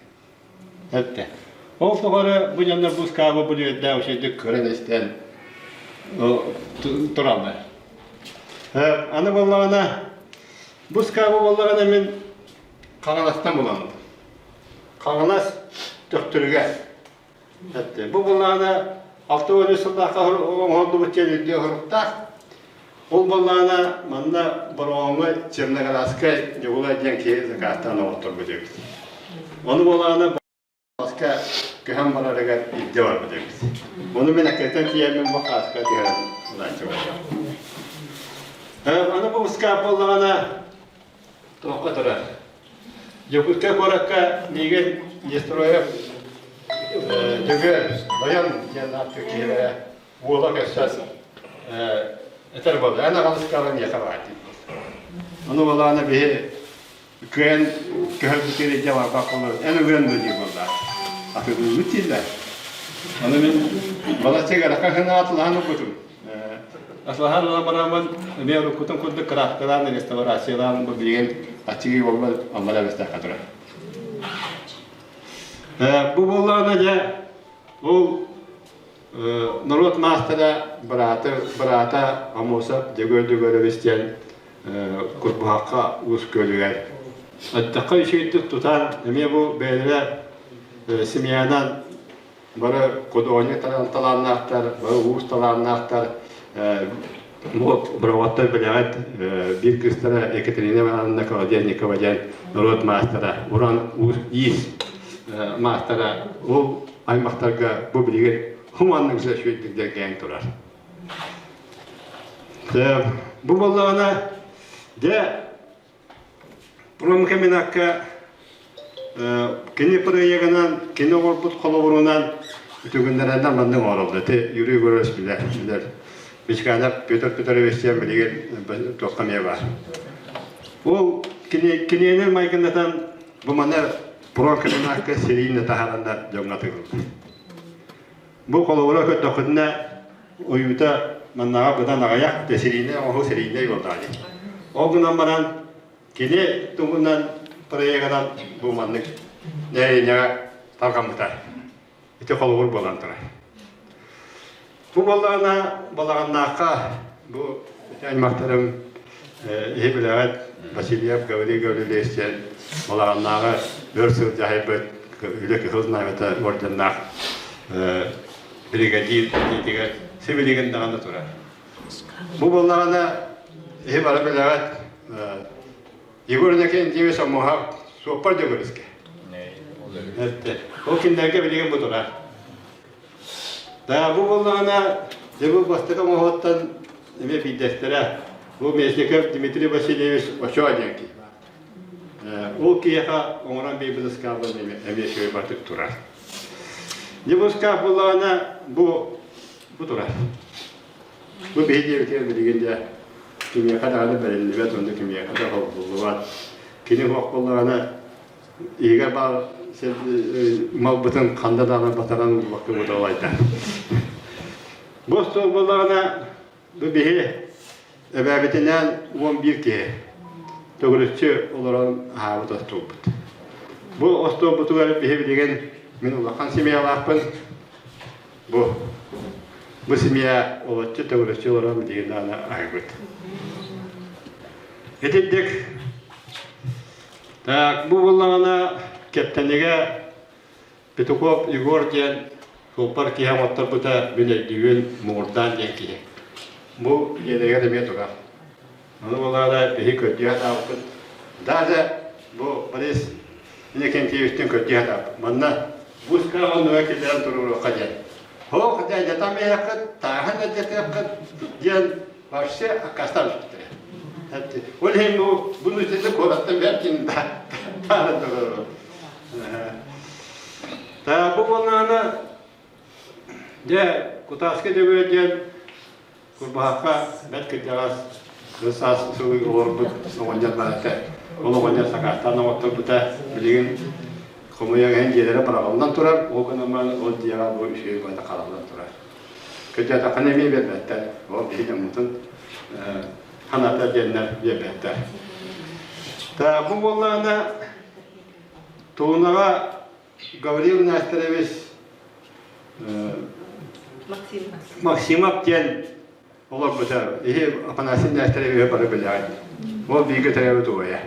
Эттэ. Ол тухары бу дьоннор бу ыскаабы бу үөрдээх үчүгэйдик көрөн-истэн тураллар. Аны буоллаҕына, бу ыскаабы буоллаҕына мин Хаҥаластан буламмын. Хаҥалас Төхтүрүгэ. Эттэ. Бу буоллаҕына 63 сыллаахха оҥоһуллубут диэн үрдүө соруктаах. Ол буоллаҕына манна Бороҕоҥҥо Черноградскай Ньукулай диэн киһи закааттаан оҥотторбут эбит. Ону буоллаҕына Баска көһөн барарыгар илдьэ барбыт эбит. Ону мин аккаттан тиийэммин бу хааска түһэрэн ылааччы буоллум. Аны бу ыскаап буоллаҕына туохха турар? Дьокуускай куоракка миигин Нестроев Дьөгүөр Нойон диэн ааттыыр киһилэрэ уола көрсөн этэр буолла. Эн аҕал ыскааба миэхэ баар диир буолла. Ону буоллаҕына биһи кыайан көһөрбүтүгэр илдьэ барбат буолар. Эн ылыан дуо диир буолла. Атыылыыбыт дииллэр. Ону мин балачча ыарахан гына атылаһан ылбытым. Атылаһан ылан бараммын эмиэ уруккутун курдук кыраахталаан реставрациялаан бу билигин аччыгый буолла аллара бэстэххэ турар. Бу буоллаҕына дьэ ол норуот маастара бырааты быраата Амосов Дьөгүөр Дьөгүөрэбис диэн Курбуһахха Уус Күөлүгэр аттахха үчүгэйдик тутан эмиэ бу бэйэлэрэ семьянан бары художник талааннаахтар, бары уус талааннаахтар. Бу быраҕаттар билэҕит биир кыыстара Екатерина Ивановна Колодезникова диэн норуот маастара, уран уус иис маастара. Ол аймахтарга бу билигин хуманнык үчүгэйдик дэргээн турар. Бу буоллаҕына дьэ Промкомбинакка кини проегынан, кини оҥорбут холобурунан үтүгүннэрэннэр маннык оҥороллор. Ити Юрий Егорович билэр, билэр. Мичканов Петр Петрович диэн билигин туохха эмиэ баар. Ол кини киниэнин майгыннатан бу манна промкомбинакка серийно таһаараннар дьоҥҥо атыылыыллар. Бу холобура көрдөххүтүнэ уйута маннаҕа быдан аҕыйах да серийнэй оҥоһуу серийнэй буоллаҕа дии. Ол гынан баран кини туһунан проегынан бу маннык нэһилиэнньэҕэ тарҕаммыта. Ити холобур буолан турар. Бу буоллаҕына балаҕаннаахха бу ити аймахтарым иһи билэҕит Васильев Гаврил Гаврильевич диэн балаҕаннааҕы өр сыл дьаһайбыт үлэ кыһыл знамята орденнаах бригадир илиитигэр сибилигин даҕаны турар. Бу буоллаҕына иһи бары билэҕит Егор Иннокентьевич Омуһап суоппар Дьөгүрүскэ. Ол кинилэргэ билигин бу турар. Да бу буоллаҕына дьэ бу бастакы оҥоһуттан эмиэ биирдэстэрэ бу Местников Дмитрий Васильевич Очоо диэн киһи баар. Ол киһиэхэ оҥорон биэрбит ыскаабын эмиэ үчүгэй бардык турар. Дьэ бу ыскаап буоллаҕына бу бу турар. Бу биһи диэбитигэр билигин дьэ кимиэхэ даҕаны бэриллибэт уонна кимиэхэ да холбуллубат. Кини суох буоллаҕына иһигэр баар малбытын ханна даҕаны батаран уурбакка буталайда. Бу остуол буоллаҕына бу биһи эбээбитинээн 11 киһи төгүрүччү олорон аһаабыт остуолбут. Бу остуолбутугар биһи билигин мин улахан семьялаахпын. Бу бу семья олоччу төгүрүччү олорон билигин даҕаны аһыыбыт. Итинник Так, бу буоллаҕына Кэптэнигэ Петухов Егор диэн суоппар киһи оҥотторбута мин өйдүүбүн муҥурдаан диэн киһи. Бу дьиэлэригэр эмиэ турар. Ону буоллаҕына биһи көрдүү сатаабыппыт. Даже бу Борис Иннокентьевичтин көрдүү сатаабыт. Манна бускаҕа оннуга киллэрэн туруоруохха диэн. Һоох дьэ тамыаххыт, тааһын эрдэтиэххит диэн вообще аккаастаан түспүттэрэ. Ол иһин бу буну итинник куораттан бэркин таары турар. Та бу буоллаҕына дьэ Кутааска Дьөгүөр диэн Курбаһахха бэрт кырдьаҕас саас сылы олорбут оҕонньор баар этэ. Ол оҕонньор сакаастаан оҥотторбута билигин хомуйан иһэн дьиэлэрэ быраҕыллан турар, ол гынан баран ол дьиэҕэ бу үчүгэй баҕайы хараллан турар. Кырдьаатаххына эмиэ биэрбэттэр. Ол биһи дьоммутун ханата диэннэр биэрбэттэр. Та бу буоллаҕына Тулунаҕа Гаврил Нестерович Максимов диэн олорбута. Иһи Афанасий Нестеровиһы бары билэҕит. Ол бииргэ төрөөбүт убайа.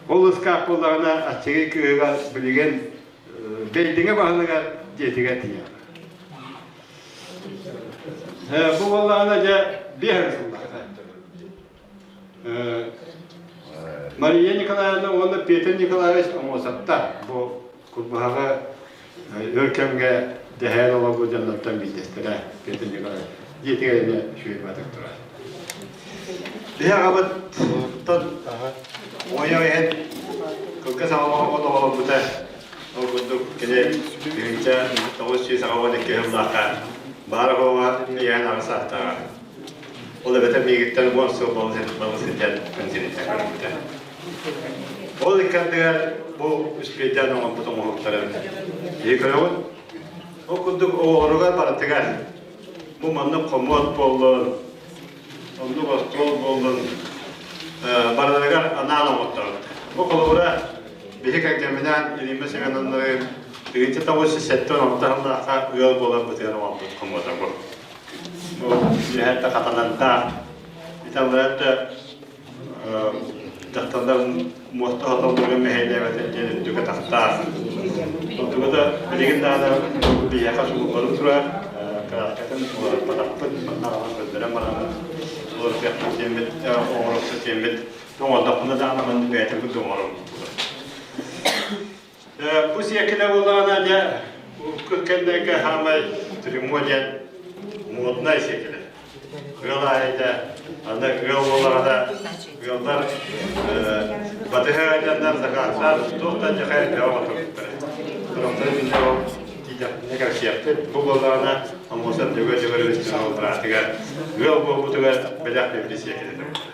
Ол ыскаап буоллаҕына аччыгый кыыһыгар билигин Бэйдиҥэ баһылыгар дьиэтигэр тиийэр. Бу буоллаҕына дьэ биэһэн сыллаахта. Мария Николаевна уонна Петр Николаевич Омосовтар бу Курбуһаҕы Өр кэмҥэ дэһээн олорбут дьоннортон биирдэстэрэ Петр Николаевич дьиэтигэр эмиэ үчүгэй баатык турар. Биһи аҕабыт уойа иһэн кылгас аҕалаҕа оҕолорбута. Ол курдук кини 1982 сыллаахха баар-суоҕа ийээн аҕыс саастааҕа. Ол эбэтэр миигиттэн 10 сыл балыс сылдьан күн сириттэн көрбүтэ. Ол икки ардыгар бу үспүөйдээн оҥорбут оҥоһуктарын киһи көрөҕүн. Ол курдук оҕолоругар барытыгар бу маннык хомуот буоллун, оннук остуол буоллун, барыларыгар анаан оҥотторбут. Бу холобура биһи кэргэмминээн Ирина Семеновналыын 1976 сыллаахха ыал буоларбытыгар оҥорбут хомуота бу. Бу үөһэттэ хатанардаах, италларда дьахталлар муоста хотоллорго мэһэйдээбэтин диэн үрдүкэ тахтаах. Онтуга да билигин даҕаны биһиэхэ сулуһалыы турар, кырааскатын уларыппатахпыт, манна аҕалан көрдөрөн бараммыт, уларытыахпыт диэммит, оҥоруохпут диэммит, оҥордохпуна даҕаны маннык бэйэтин курдук оҥоробут. Бу сиэкилэ буоллаҕына дьэ урукку кэмнэргэ хаамай трюмо диэн моднай сиэкилэ. Ыал аайыта аны ыал буоллаҕына ыаллар батыһа айданнар закаастаан туох да дьэхэ элбэҕи оҥорбуттара. Сорохтору билэ ол тиийдэхпинэ кэпсиэхпит. Бу буоллаҕына Омуосап Дьөгүөр Дьөгүөрүбүс быраатыгар ыал буолбутугар бэлэх биэрбит сиэкилэтэ буолар.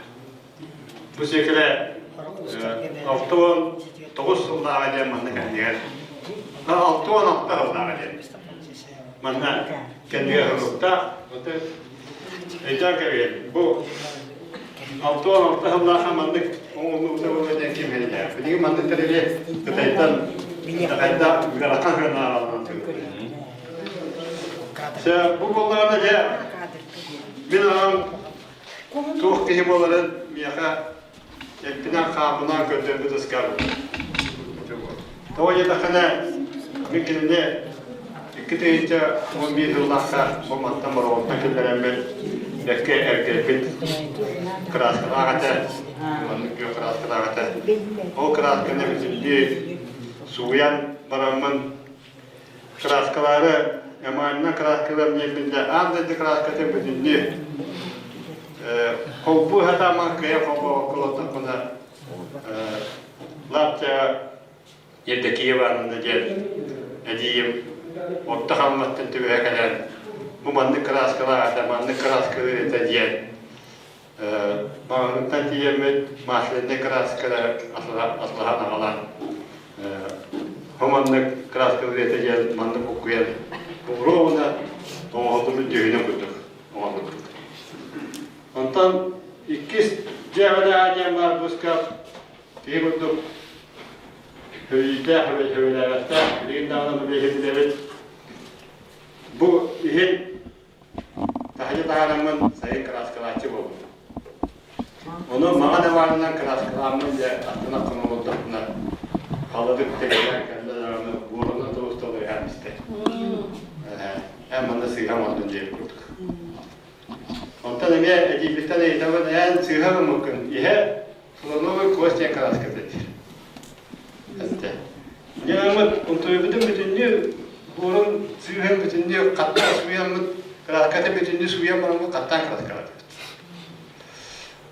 Бу сиэкилэ 69 сыллааҕа диэн манна кэннигэр 66 сыллааҕа диэн манна кэннигэр суруктаах. Өйдөөн кэбиһин, бу 66 сыллаахха маннык оҥоһуллубута буолуо диэн ким билэр. Билигин маннык тэрили Кытайтан Кытайда ыарахан сыаналаах Бу буоллаҕына дьэ мин аҕам Туох киһи буоларын миэхэ эппинэн-хааммынан көрдөрбүт ыскар. Тоҕо диэтэххинэ, мин кинини 2011 сыллаахха бу мантан Бороҕонтон киллэрэммин бэккэ эргэрбит кырааскалаах этэ, маннык күөх кырааскалаах этэ. Ол кыраасканы бүтүннүү сууйан бараммын Кырааскалаары эмальнай кырааскалар диэбин да аан дойду кырааскатын бүтүннүү холбуу сатааман кыайа холбообокко олордохпуна лапча Евдокия Ивановна диэн эдьиийим орто хамматтан түбэһэ кэлэн бу маннык кырааскалаах этэ, маннык кырааскалыыр этэ диэн Маҕаһыынтан тиийэммит масляный краскалар атлаһан аҕалан бу маннык краскалар этэ диэн маннык буккуйан ровно оҥоһуллубут дьүһүнэ курдук оҥоһуллубут. Онтон иккис дьиэҕэ диэн баар быскап киһи курдук хөвүйдээх хөвүлээбэттээх билигин даҕаны бу билэбит. Бу иһин Таһырдьа таһаараммын сайын кырааскалааччы буолбутум. Ону маҥан ымаарынан кырааскалааммын дьэ аттына хомоллордохпуна халадык тэгэлээн кэллэ даҕаны буорунан тобус-тобус иһэн истэ. Эн манна сыыһа оҥордун диэбит курдук. Онтон эмиэ эдьиийбиттэн ыйытабын эн сыыһа гыммыккын иһэ слоновый кость диэн кырааската диир. Эттэ. Дьэ унтуйбутун бүтүннүү буорун сыыһын бүтүннүү хаттаан сууйаммыт, кырааската бүтүннүү сууйан бараммыт хаттаан кырааскалатыбыт.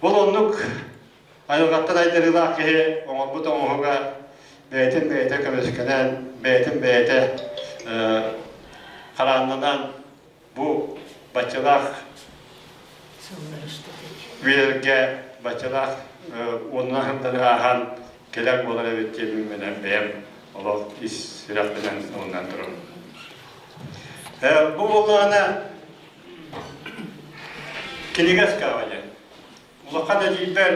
Ол оннук айылҕаттан айдарыылаах киһи оҥорбут оҥоһуга бэйэтин бэйэтэ көмүскэнэн, бэйэтин бэйэтэ харааннанан бу баччалаах үйэлэргэ баччалаах уонунан сыллары ааһан кэлэр буолар эбит диэн мин бэйэм олох ис сүрэхпинэн ылынан турабын. Бу буоллаҕына кинигэ ыскааба диэн. Улахан эдьиийбэр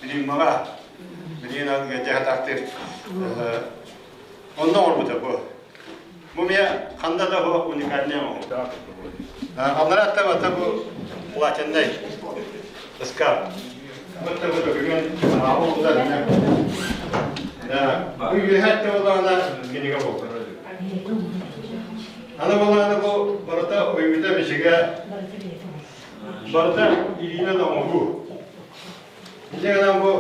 Риммаҕа билигин ыалдьа Онно оҥорбута бу. Бу миэ ханна да бу уникальный оҥоһук. Аллара бата бу платинный ыскаап. Бу бу бүгүн аҕа Бу үөһэ буоллаҕына кинигэ буолбут. Аны буоллаҕына бу барыта уйбута бичигэ Барыта илиинэн оҥоһуу. Дьэ гынан бу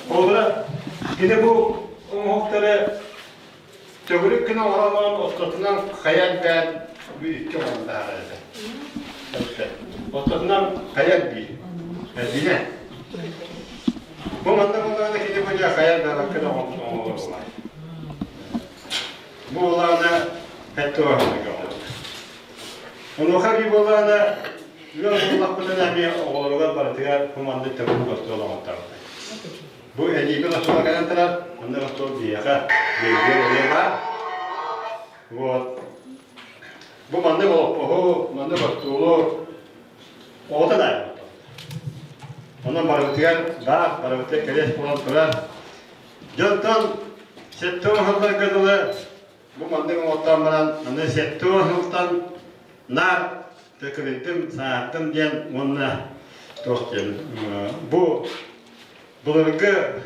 холобура кини бу оҥоһуктары Төгүрүк гына оҥорон ортотунан хайа элбээн бу икки оҥорон таһаарар этэ. Ортотунан хайа элбиир. Элбинэ. Бу манна буоллаҕына кини бу дьэ хайа элбээбэккэ да оҥорор буолар. Бу буоллаҕына петтуоһунуга оҥорор. Онуоха эбии буоллаҕына ыал буоллахпытына эмиэ оҕолоругар барытыгар бу маннык төгүрүк остуол оҥотторбут. Бу эдиибин остуол кэлэн турар, онно остуол биһиэхэ биэрдиэр эмиэ баар. Вот. Бу маннык олоппоһу, маннык остуолу оҕото да Онон барыбытыгар баар, барыбытыгар кэриэс буолан турар. Дьонтон сэттэ сылларга дылы бу маннык оҥоттоон баран, аны 70 сылтан наар төкүрүйдүм, сааттым диэн уонна туох диэн бу былыргы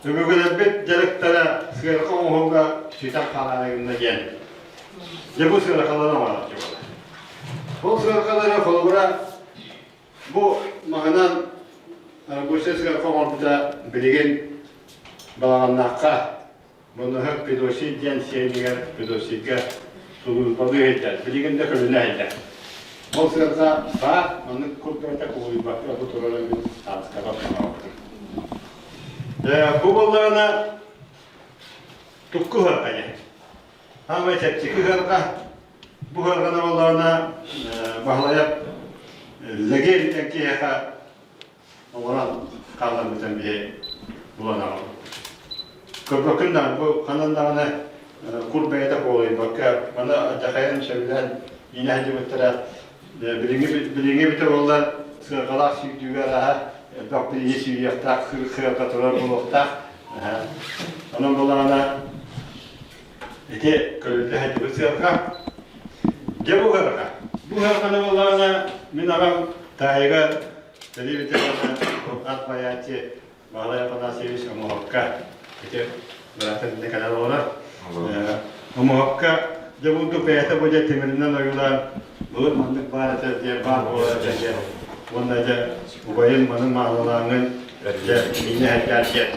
өбүгэлэрбит дьарыктара сыарка оҥоһууга сүтэн хаалаары гынна диэн. Дьэ бу сыаркалары оҥорооччу буолар. Ол сыаркалары холобура бу маһынан рабочай сыарка оҥорбута билигин Балаҕаннаахха Боноһок Педосий диэн сиэнигэр Педосийга сулууспалыы сылдьар. Билигин да көлүнэ сылдьар. Ол сыарҕа баар, маннык курдук кубулуйбакка бу турара мин хаалыскаҕа санаабытым. Бу буоллаҕына тукку сыарҕа диэн. Саамай чэпчэки сыарҕа. Бу сыарҕаны буоллаҕына Баһылайап Лэгиэн диэн киһиэхэ оҥорон хаалларбытын биһи булан аҕалбыт. Көрбөккүн даҕаны бу ханан даҕаны кур бэйэтэ куолайбакка маны дьахайан сөбүлээн иинэ сылдьыбыттара билиҥҥи билиҥҥи эбитэ буоллар сыарҕалаах сүүрдүүгэ арааһа элбэх билиҥҥи сүүйүөхтээх сыарҕа турар буолуохтаах. Онон булаҕына ити көрүллэ сылдьыбыт сыарҕа. Дьэ бу сыарҕа. Бу сыарҕаны буоллаҕына мин аҕам таайыгар Сэрии ветерана ат байааччы Баһылай Афанасьевич Омоһокка ити быраатын иннэ кэлэн олорор. Омоһокка дьэ бурдук бэйэтэ бу дьэ тимиринэн ойуулаан былыр маннык баар этэ диэн баар буолар этэ диэн уонна дьэ убайым маны маанылааҥҥын дьэ миинэ сылдьаар диэн.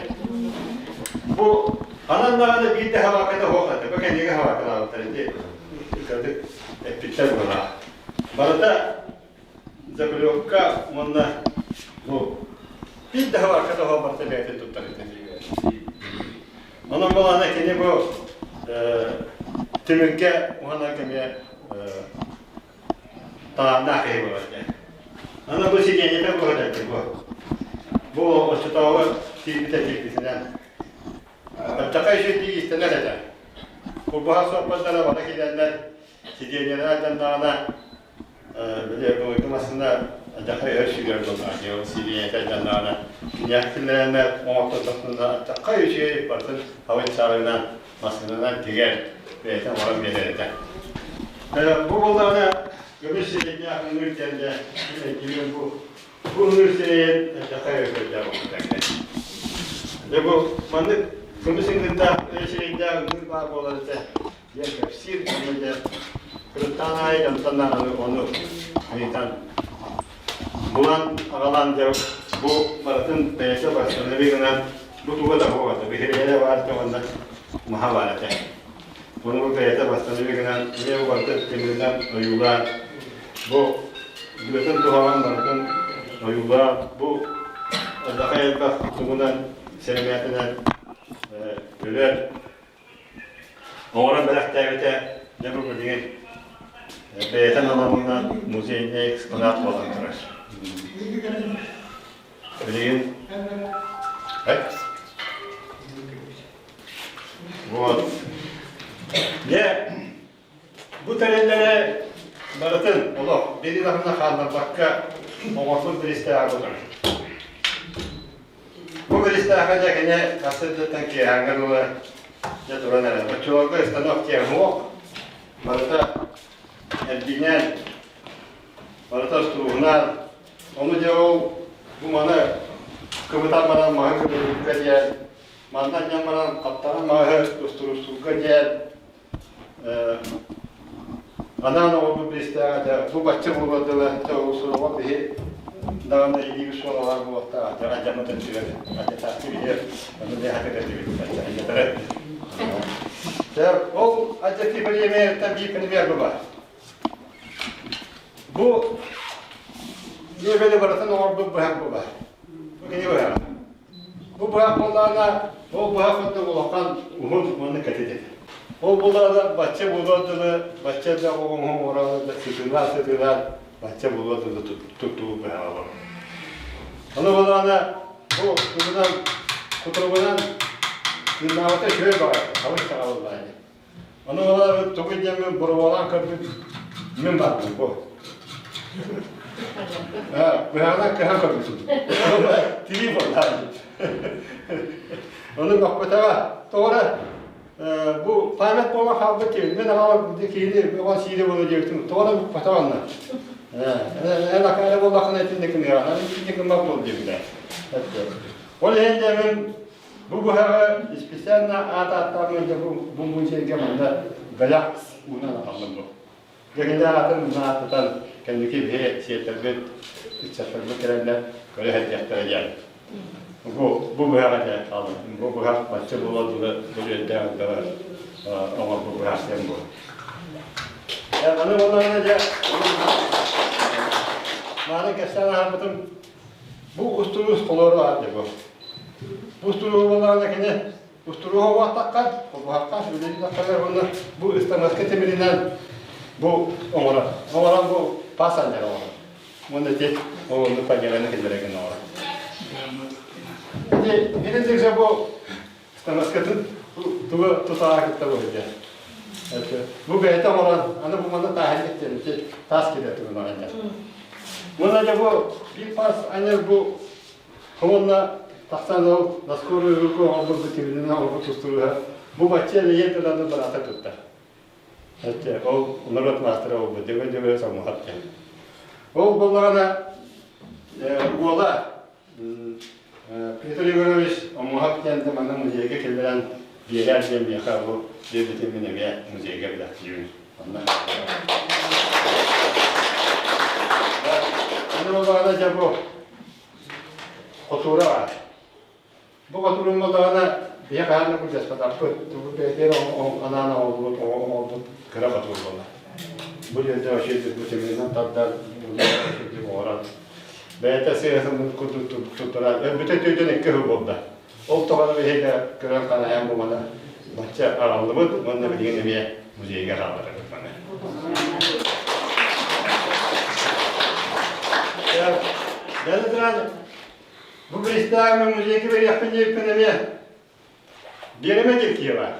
Бу анан даҕаны биир да хабааката суох этэ. Бу кэннигэ хабаакалаабыттар ити кырдык эппиттэр быһалаах. Барыта Заклепка уонна бу биир да хабарка да барыта бэйэтин туттар этэ. Онон буолана кини бу түмүккэ уһанар кэмэ талааннаах киһи буолар этэ. Аны бу сидиэнньэтэ буолар этэ бу. Бу оччотооҕу тиийбитэ тиийбитинэн. Баччака үчүгэй иистэнэр этэ. Курбаһа суоппардара бары киирэннэр сидиэнньэлэрэ алдьаннаҕына били былыргы массыына дьахай өр сүүрэр буоллаҕа дии, ол сидиэнньэтэ алдьаннаҕына киниэхэ киллэрэннэр оҥортордохтуна аттахха үчүгэй барытын хабын саарынан массыынанан тигэр бэйэтэ оҥорон биэрэр этэ. Бу буоллаҕына көмүс сидиэнньээх ыҥыыр диэн дьэ өйдүүрүм бу бу ыҥыыр сирэйин дьахай өйдөөх буолбута. Дьэ бу маннык көмүс ыҥыырдаах сирэйдээх ыҥыыр баар буолар этэ. Диэн кэпсиир уонна дьэ кырыктаан аайы дьонтон даҕаны ону ыйытан булан аҕалан дьэ бу барытын бэйэтэ бастанабы гынан бу туга да суох этэ биһириһэрэ баар этэ уонна маһа баар этэ ону бу бэйэтэ бастанабы гынан эмиэ бу барытын тимиринэн ойуулаан бу быатын туһаҕын барытын ойуулаан бу элбэх элбэх тугунан сэрэмээтинэн өлөр Оҥорон бэлэхтээбитэ дьэ бу билигин бэйэтин аналынан музейнай экспонат буолан турар. Билигин Вот. Дьэ, бу тэриллэри барытын олох биир аһына хаалларбакка оҥорбут биристээҕэ бутар. Бу биристээххэ дьэ кини сарсыардаттан киэһээҥҥэ дылы дьэ туран эрэр. Оччолорго станок диэн суох. Барыта эрбиинэн, барыта устууһунан. Ону дьэ ол бу маны кыбытан баран маһы кыбытыырга диэн, манна анньан баран хаптаҕын маһы устуруустуурга диэн Анаан оҕобут биристээҕэ дьэ бу бачча буолуор дылы дьэ ол суруҕа биһи даҕаны илиибит суолалаах буолуохтаах дьэ адьаммыт өттүгэр адьатаахты биһиэр ону биһи хатыгар дибит бачча адьатары. Ол адьати премьерттан биир премьер бу бар. Бу мебели барытын оҥорбут быһах бу бар. Бу кини быһаҕа. Бу быһах буоллаҕына, ол быһах курдук улахан уһун уонна кэтит этэ. Ол буоллаҕына бачча буолуор дылы, бачча элбэх оҥоһук оҥорон сытыылаан-сытыылаан бачча буолуор дылы туттубут быһаҕа буолар. Ону буоллаҕына бу тугунан кутуругунан тыыннаабыта үчүгэй баҕайы, хабыс саҕалыллаа ини. Ону буоллаҕына тугу диэммин боруобалаан көрбүт мин бардым бу. Быһаҕынан кыһан көрбүтүм. Тирии буоллаа. Ону баппатаҕа тоҕо эрэ бу память буола хаалбыт киһи мин аҕам киһини оҕо сиирэ буолуо диэбитим тоҕо эрэ букпатах онно. Эн акаары буоллаххына итинник гыныаҕын, итинник гыммат буол диэбитэ. Ол иһин дьэ мин бу быһаҕы специально аат ааттааммын дьэ бу музейга манна бэлэх уунан аҕаллым бу. Дьэ аатын ааттатан кэнники биһи сиэтэрбит, ыччаттарбыт кэлэннэр көрө сылдьыахтара диэн. Бу бу быһах этэ хаалла. Бу быһах бачча буола дылы бүлүөндээх дылы оҥорбут быһах диэн бу. Аны буоллаҕына дьэ мааны кэпсээн аһарбытым бу устуруус холоору аат бу. Бу устуруус буоллаҕына кини устуруоһа уһаттахха, холбоһохха, үлэлиэххэ уонна бу ыстамаска тимиринэн бу оҥорор. Оҥорон бу пас анньар оҥорор. Уонна ити оҕону фанераны киллэрэгин оҥорор. Ити итинник бу ыстамаскатын тугу тутаҕа кытта бу сылдьар. Бу бэйэтэ оҥорон, аны бу манна тааһын диэн ити таас киирэ тугун анньар. Уонна дьэ бу биир пас анньар бу Уонна тахсан ол на скорую руку оҥорбут тимиринэн оҥорбут тустууга бу бачча элэйиэн тыланы быраата туттар. Эчэ ол норуот маастара буолбут дьөбө-дьөбө соҥуһат диэн. Ол буоллаҕына уола Петр Егорович Омуһап диэн манна музейга киллэрэн биэрээр диэн миэхэ бу биэрбитин мин эмиэ музейга билэхтиибин. Онно. Аны буоллаҕына дьэ бу Хотуура баар. Бу хотуурун буоллаҕына биһи хаһан да былдьаспатахпыт. Тугу бэйэтигэр анаан оҥорбут, оҥорбут кыра хотуур буолар. Бу дьиэдэ вообще бу тимиринэн тардар, оҥорон бэйэтэ сыыһатын курдук туттаран өлбүтэ түүтүн икки сыл буолла. Ол тоҕо биһиги көрөн ханаһан бу маны бачча аҕаллыбыт уонна билигин эмиэ музейга хаалларабыт маны. Бэл туран бу биристээх музейга бериэхпин диэбиппин эмиэ биэримэ диир киһи баар.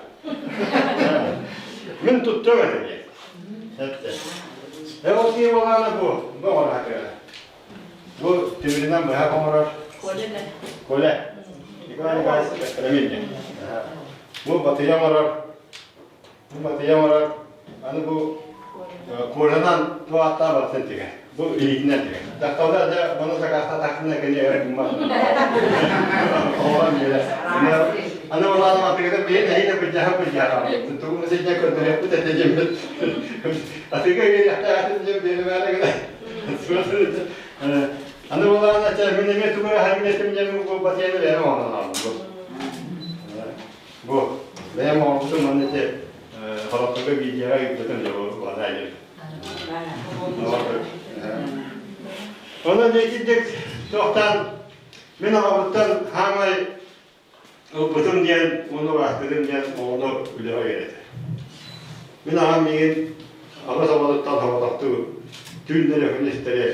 Мин туттуом этэ диэн. Э ол киһи буолаана бу, бу оҥоро Бу тимиринэн быһах оҥорор. Коля. Николай Николаевич Крамильник. Бу батыйа оҥорор. Бу батыйа оҥорор. Аны бу кожанан туааттаа барытын тигэр. Бу илиитинэн тигэр. Дьахталлар дьэ маны сакаастаатахтына кини эрэ гыммат. Оҕолор биэрэр. Аны булаан матыгыта биир нэһиилэ былдьаһа былдьаһа. Тугу сидьэ көрдөрүөхпүт этэ диэммит. Атыыга биэриэхтээх диэн биэримээри гына. Аны буолаана чэ мин эмиэ тугу эрэ хаһан этим диэн бу батыйаны бэйэм оҥорон аҕаллым бу. Бу бэйэм оҥорбутум манна ити холоппуга видеоҕа ыыппытым дьэ бу бадай диэн. Онон итинник туохтан мин аҕабыттан хаамай ылбытым диэн уонна убаастыырым диэн оҕону үлэҕэ үөрэтэр. Мин аҕам миигин аҕыс оҕотуттан соҕотохтуу түүннэри күнүстэри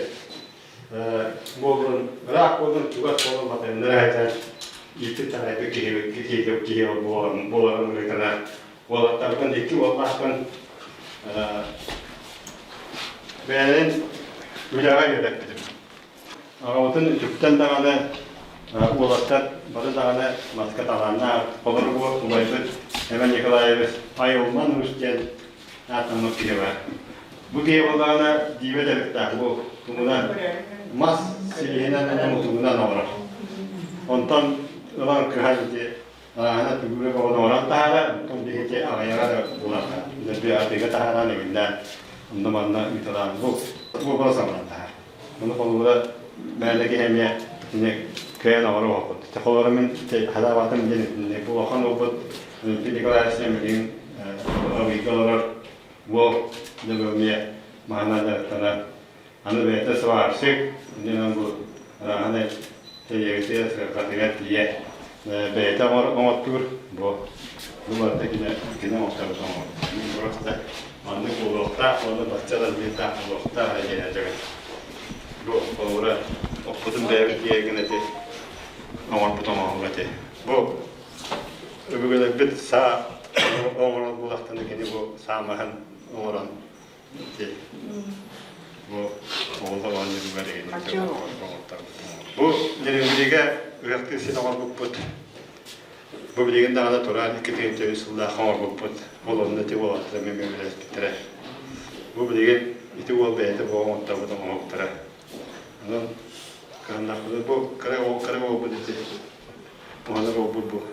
буоллун, ыраах буоллун, чугас буоллун батыһыннара сылдьан ииппит таайбыт киһи киһи киһи буоларын быһыытынан уолаттарбын икки уоллаахпын бэйэлэрин үлэҕэ үөрэппитим. Аҕабытын үтүктэн даҕаны уолаттар бары даҕаны маска талааннаах холоругу убайбыт Иван Николаевич Айылман Уус диэн ааттаммыт киһи баар. Бу киһи буоллаҕына дьиибэ дьарыктаах бу тугунан мас силиһинэн уонна мутугунан оҥорор. Онтон ылан кыһан ити арааһына түгүрүк оҕону оҥорон таһаарар, онтон биһиги аҕыйаҕа да булар. Дьэ атыыга таһааран эҥиннээн онно-манна ыыталаан бу бу санаан таһаар. Ону холобура мээнэ киһи эмиэ итини кыайан оҥоруохпут. Холобура мин хатаабатым диэн итинник улахан уолбут Дмитрий Николаевич билигин Абыйга олорор уол дьоно эмиэ маһынан дьарыктанар. Аны бэйэтэ сварщик, иннинэн бу аны тэйиэгитигэр сыарҕатыгар тиийэ бэйэтэ оҥоттуур бу бу барыта кини кини оҥотторбут оҥор. Просто маннык буолуохтаах уонна бачча размердаах буолуохтаах диэн этэгин. Бу холобура оппутун бэйэбит тиийэргин эти оҥорбут оҥоһук эти. Бу өбүгэлэрбит саа оҥорон буолахтана кини бу саамаһын оҥорон Бу оҕолор оонньууругар Бу Нерюнгригэ ыһыахтыыр син оҥорбуппут. Бу билигин даҕаны туран 2 сыллаах оҥорбуппут. Ол онно ити уолаттар эмиэ үлэлэспиттэрэ. Бу билигин ити уол бэйэтэ бу оҥотторбут оҥоһуктара. Онон кыһаннахпына бу кыра уол кыра уолбут ити уһанар уолбут бу.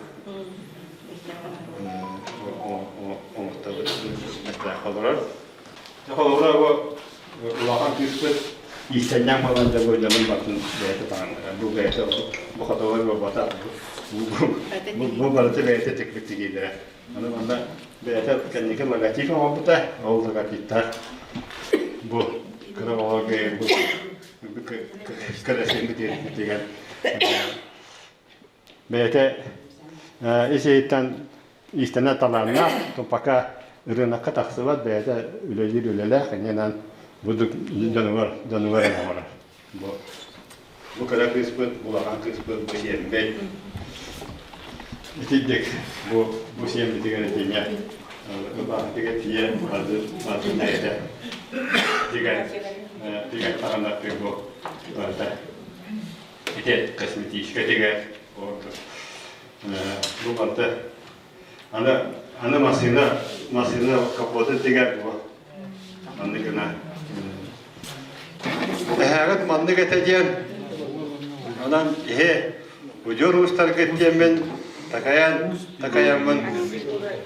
Оҥотторбут олорор. Холобура бу улахан кыыспыт иистэнньэҥ буолан дьэ бу дьонун барытын бэйэтэ таҥнара. Бу бэйэтэ бу хотовой буолбатах. Бу барыта бэйэтэ тикпит тигиилэрэ. Аны манна бэйэтэ кэнники логотип оҥорбута. Ол логотиптар бу кыра оҕолорго бу кэрэсиэҥҥит тигэн Бэйэтэ ис-иһиттэн иистэнэр талааннаах, пока ырыынакка тахсыбат, бэйэтэ үлэлиир үлэлээх, иннинэн бу дьонугар дьонугар эрэ оҥорор. Бу бу кыра кыыспыт, улахан кыыспыт бу сиэмбит. Итинник бу бу сиэмбитигэр итиннэ ылбаахытыгар тиийэн бардыр бардыр этэ. Дигэн дигэн таҕаннартыыр бу барыта. Ити косметическай тигэ бу барыта аны аны массыына массыына капотын тигэр бу маннык гына эһээҕит маннык этэ диэн онон иһи удьуор уустаргыт диэммин такайан такайаммын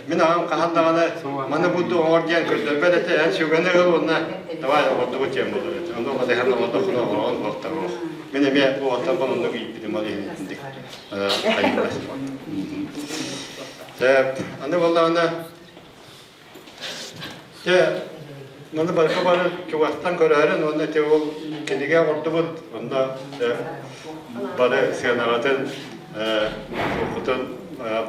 мин аҕам хаһан даҕаны маны буду оҥор диэн көрдөрбөт этэ эн сүгэни ыл уонна давай оҥордубут диэн буолар этэ ону батыһан оҥордоххуна оҥороҕун уохтаруох Мин эмиэ уолаттарбын оннук ииппитим ол иһин итинник хайыылар. Дьэ, аны буоллаҕына, дьэ, маны барыта бары чугастан көрөөрүн уонна ити ол кинигэ оҥордубут, онно бары сыанаҕытын, туоххутун,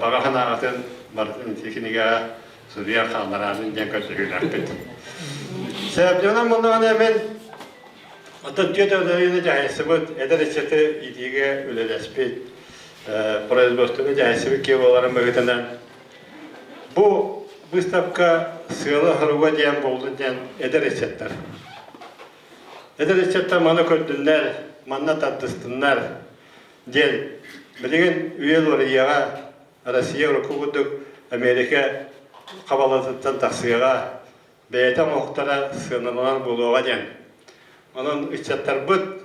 баҕа санааҕытын барытын ити кинигэҕэ суруйар хааллараарын диэн көрдөһүүлээхпит. Сөп, буоллаҕына мин Оттон түөрт оройуону дьаһайсыбыт, эдэр ыччаты иитиигэ үлэлэспит, производствоны дьаһайсыбыт киһи буоларын быһыытынан бу выставка сыала-соруга диэн буоллун диэн эдэр ыччаттар. Эдэр ыччаттар маны көрдүннэр, манна тардыстыннар диэн билигин үйэ уларыйыаҕа Россия урукку курдук Америка хабалатыттан тахсыаҕа бэйэтэ оҥоһуктара сыаналанар буолуоҕа диэн. Онон ыччаттарбыт,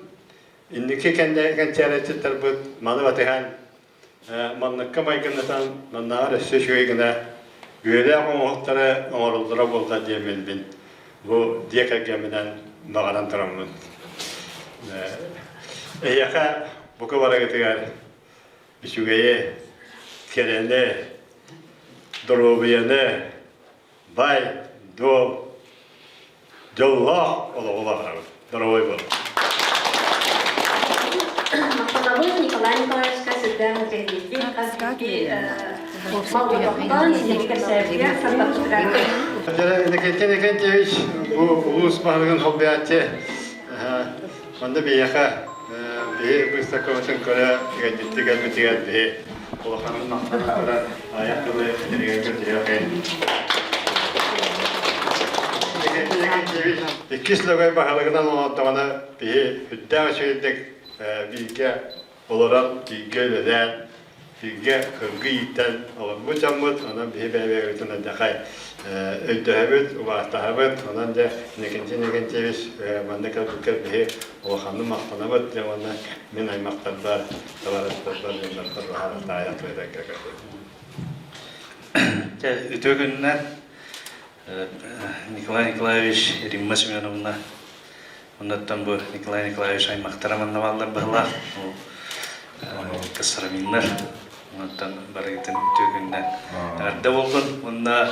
инники кэнчээри ыччаттарбыт маны батыһан, манныкка майгыннатан, маннааҕар өссө үчүгэй гына үөлээх оҥоһуктары оҥороллоро буолла диэммин мин бу дьиэ кэргэмминэн баҕаран тураммын. Эһиэхэ бука барыгытыгар үчүгэйи, кэрэни, доруобуйаны, Бай, дуол, дьоллоох олоҕу баҕарабыт. Дорогой буол. Махтанабыт Николай Николаевичка сүрдээх интэриэһинэйдик хас биирдии малготохтон инники кэпсээбитигэр сырдаппытыгар. Иннокентий Иннокентьевич бу улуус баһылыгын солбуйааччы манна биһиэхэ биһи выставкабытын көрө ыалдьыттыы кэлбитигэр биһи улаханын махтанан туран айах тылы этэригэр көрдөһүөххэ. Иккис Лөгөй баһылыгынан олордоҕуна биһи үрдээх үчүгэйдик бииргэ олорон, бииргэ үлэлээн, бииргэ кыргы ииттэн олорбут дьоммут, онон биһи бэйэ-бэйэбитин алдьархай өйдөһөбүт, убаастаһабыт, онон дьэ Иннокентий Иннокентьевич манна кэлбиккэр биһи улаханнык махтанабыт дьэ уонна мин аймахтарбар, табаарыстарбар, дьоннортор баһаар таайа туойдарга көрдөбүн. Дьэ, үтүө күннэр. Николай Николаевич, Римма Семеновна, оннуттан бу Николай Николаевич аймахтара манна бааллар быһылаах. Кассараминнар. Оннуттан барыгытын үтүө күннэн. Эрдэ боллун. Уонна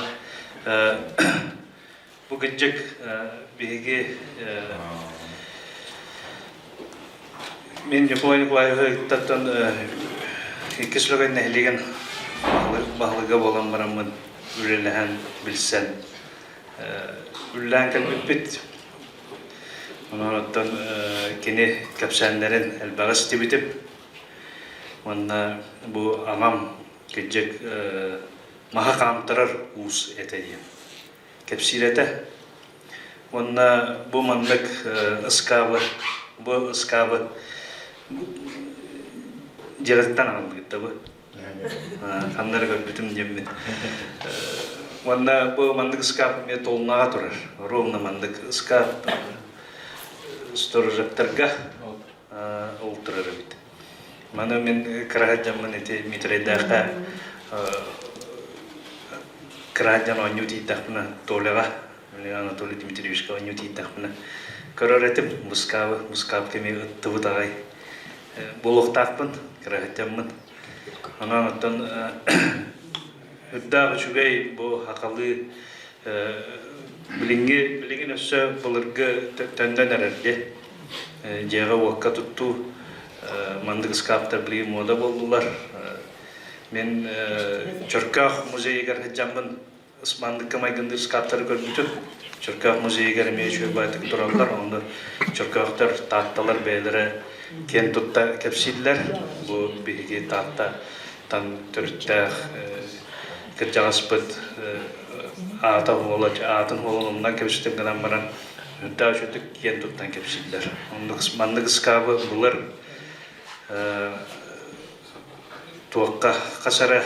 Бу кырдьык биһиги мин Николай Николаевичтан иккис Лөгөй нэһилиэгин баһылыга буолан бараммын үлэлэһэн, билсэн үлэлээн кэлбиппит. Онон оттон кини кэпсээннэрин элбэҕи истибитим. Уонна бу аҕам кырдьык маһы хаамтарар уус этэ диэн кэпсиир этэ. Уонна бу маннык ыскаабы, бу ыскаабы дьиэҕиттэн аҕаллыгыт бу. Ханнары көрбүтүм диэммин. Уонна бу маннык ыскаап эмиэ толунаҕа турар. Ровно маннык ыскаап сторожаттарга ол турар эбит. Маны мин кыра дьаммын ити Митрейдээххэ кыра дьон оонньуу тиийдэхпинэ Толяҕа Анатолий Дмитриевичка оонньуу тиийдэхпинэ көрөр этим мускаабы мускаап кэми ыттыбыт аҕай буолуохтаахпын кыраһыттаммын онон оттон үрдээх үчүгэй бу хахалыы билиҥҥи билигин өссө былыргы төннөн эрэр дии дьиэҕэ-уокка туттуу маннык ыскааптар билигин муода буоллулар. Мин Чөркөөх музейыгар сылдьаммын манныкка майгындыыр ыскааптары көрбүтүм. Чөркөөх музейыгар эмиэ үчүгэй баайтык тураллар. Онно чөркөөхтөр, таатталар бэйэлэрэ киэн тутта кэпсииллэр. Бу биһиги Тааттатан төрүттээх кырдьаҕаспыт аата уола аатын уолун умнан кэбистим гынан баран үрдээх үчүгдүк киэн туттан кэпсииллэр. Оннук маннык ыскаабы булар туохха хас эрэ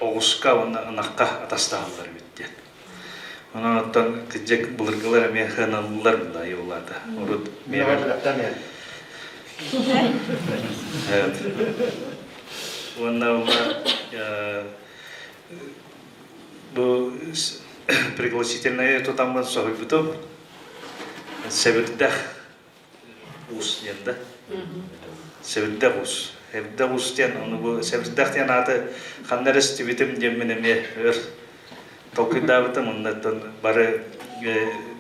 оҕуска уонна ынахха атастаһаллар эбит диэн. Онон оттон кырдьык былыргылар эмиэ хыаналлар да айыллаата. Урут Уонна бу пригласительное тутаммын соһуйбутум. Сэбирдэх уус диэн да. Сэбирдэх уус. Сэбирдэх уус диэн, ону бу сэбирдэх диэн ааты ханна эрэ истибитим диэммин эмиэ өр толкуйдаабытым. Оннуттан бары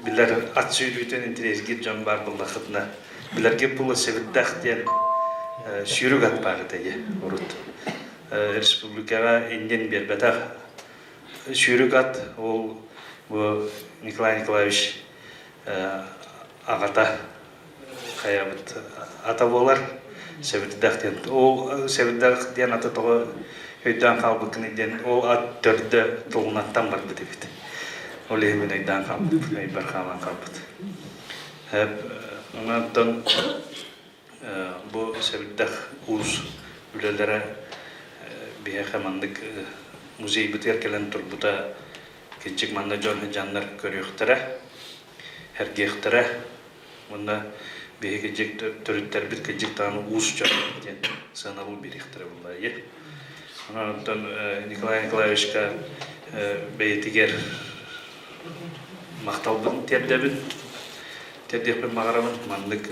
билэр ат сүүрүүтүн интэриэһиргиир дьон баар буоллаххытына билэргит буолуо сэбирдэх диэн сүүрүк ат баар этэ урут. Республикаҕа иннин биэрбэтэх сүүрүк ат ол бу Николай Николаевич аҕата хайабыт ата буолар Сэбирдэх диэн ол Сэбирдэх диэн аты тоҕо өйдөөн хаалбыккыный диэн ол ат төрдө тулунаттан барбыт эбит ол иһин мин өйдөөн хаалбыппын өйбөр хаалан хаалбыт онтон Бу сэбирдэх уус үлэлэрэ биһиэхэ маннык музейбытыгар кэлэн турбута кырдьык манна дьон дьаннар көрүөхтэрэ, сэргиэхтэрэ уонна биһиги кырдьык төрүттэрбит кырдьык даҕаны уус дьон диэн сыанабыл биэриэхтэрэ буолла Онон Николай Николаевичка бэйэтигэр махталбын тиэрдэбин. Тиэрдиэхпин баҕарабын. Маннык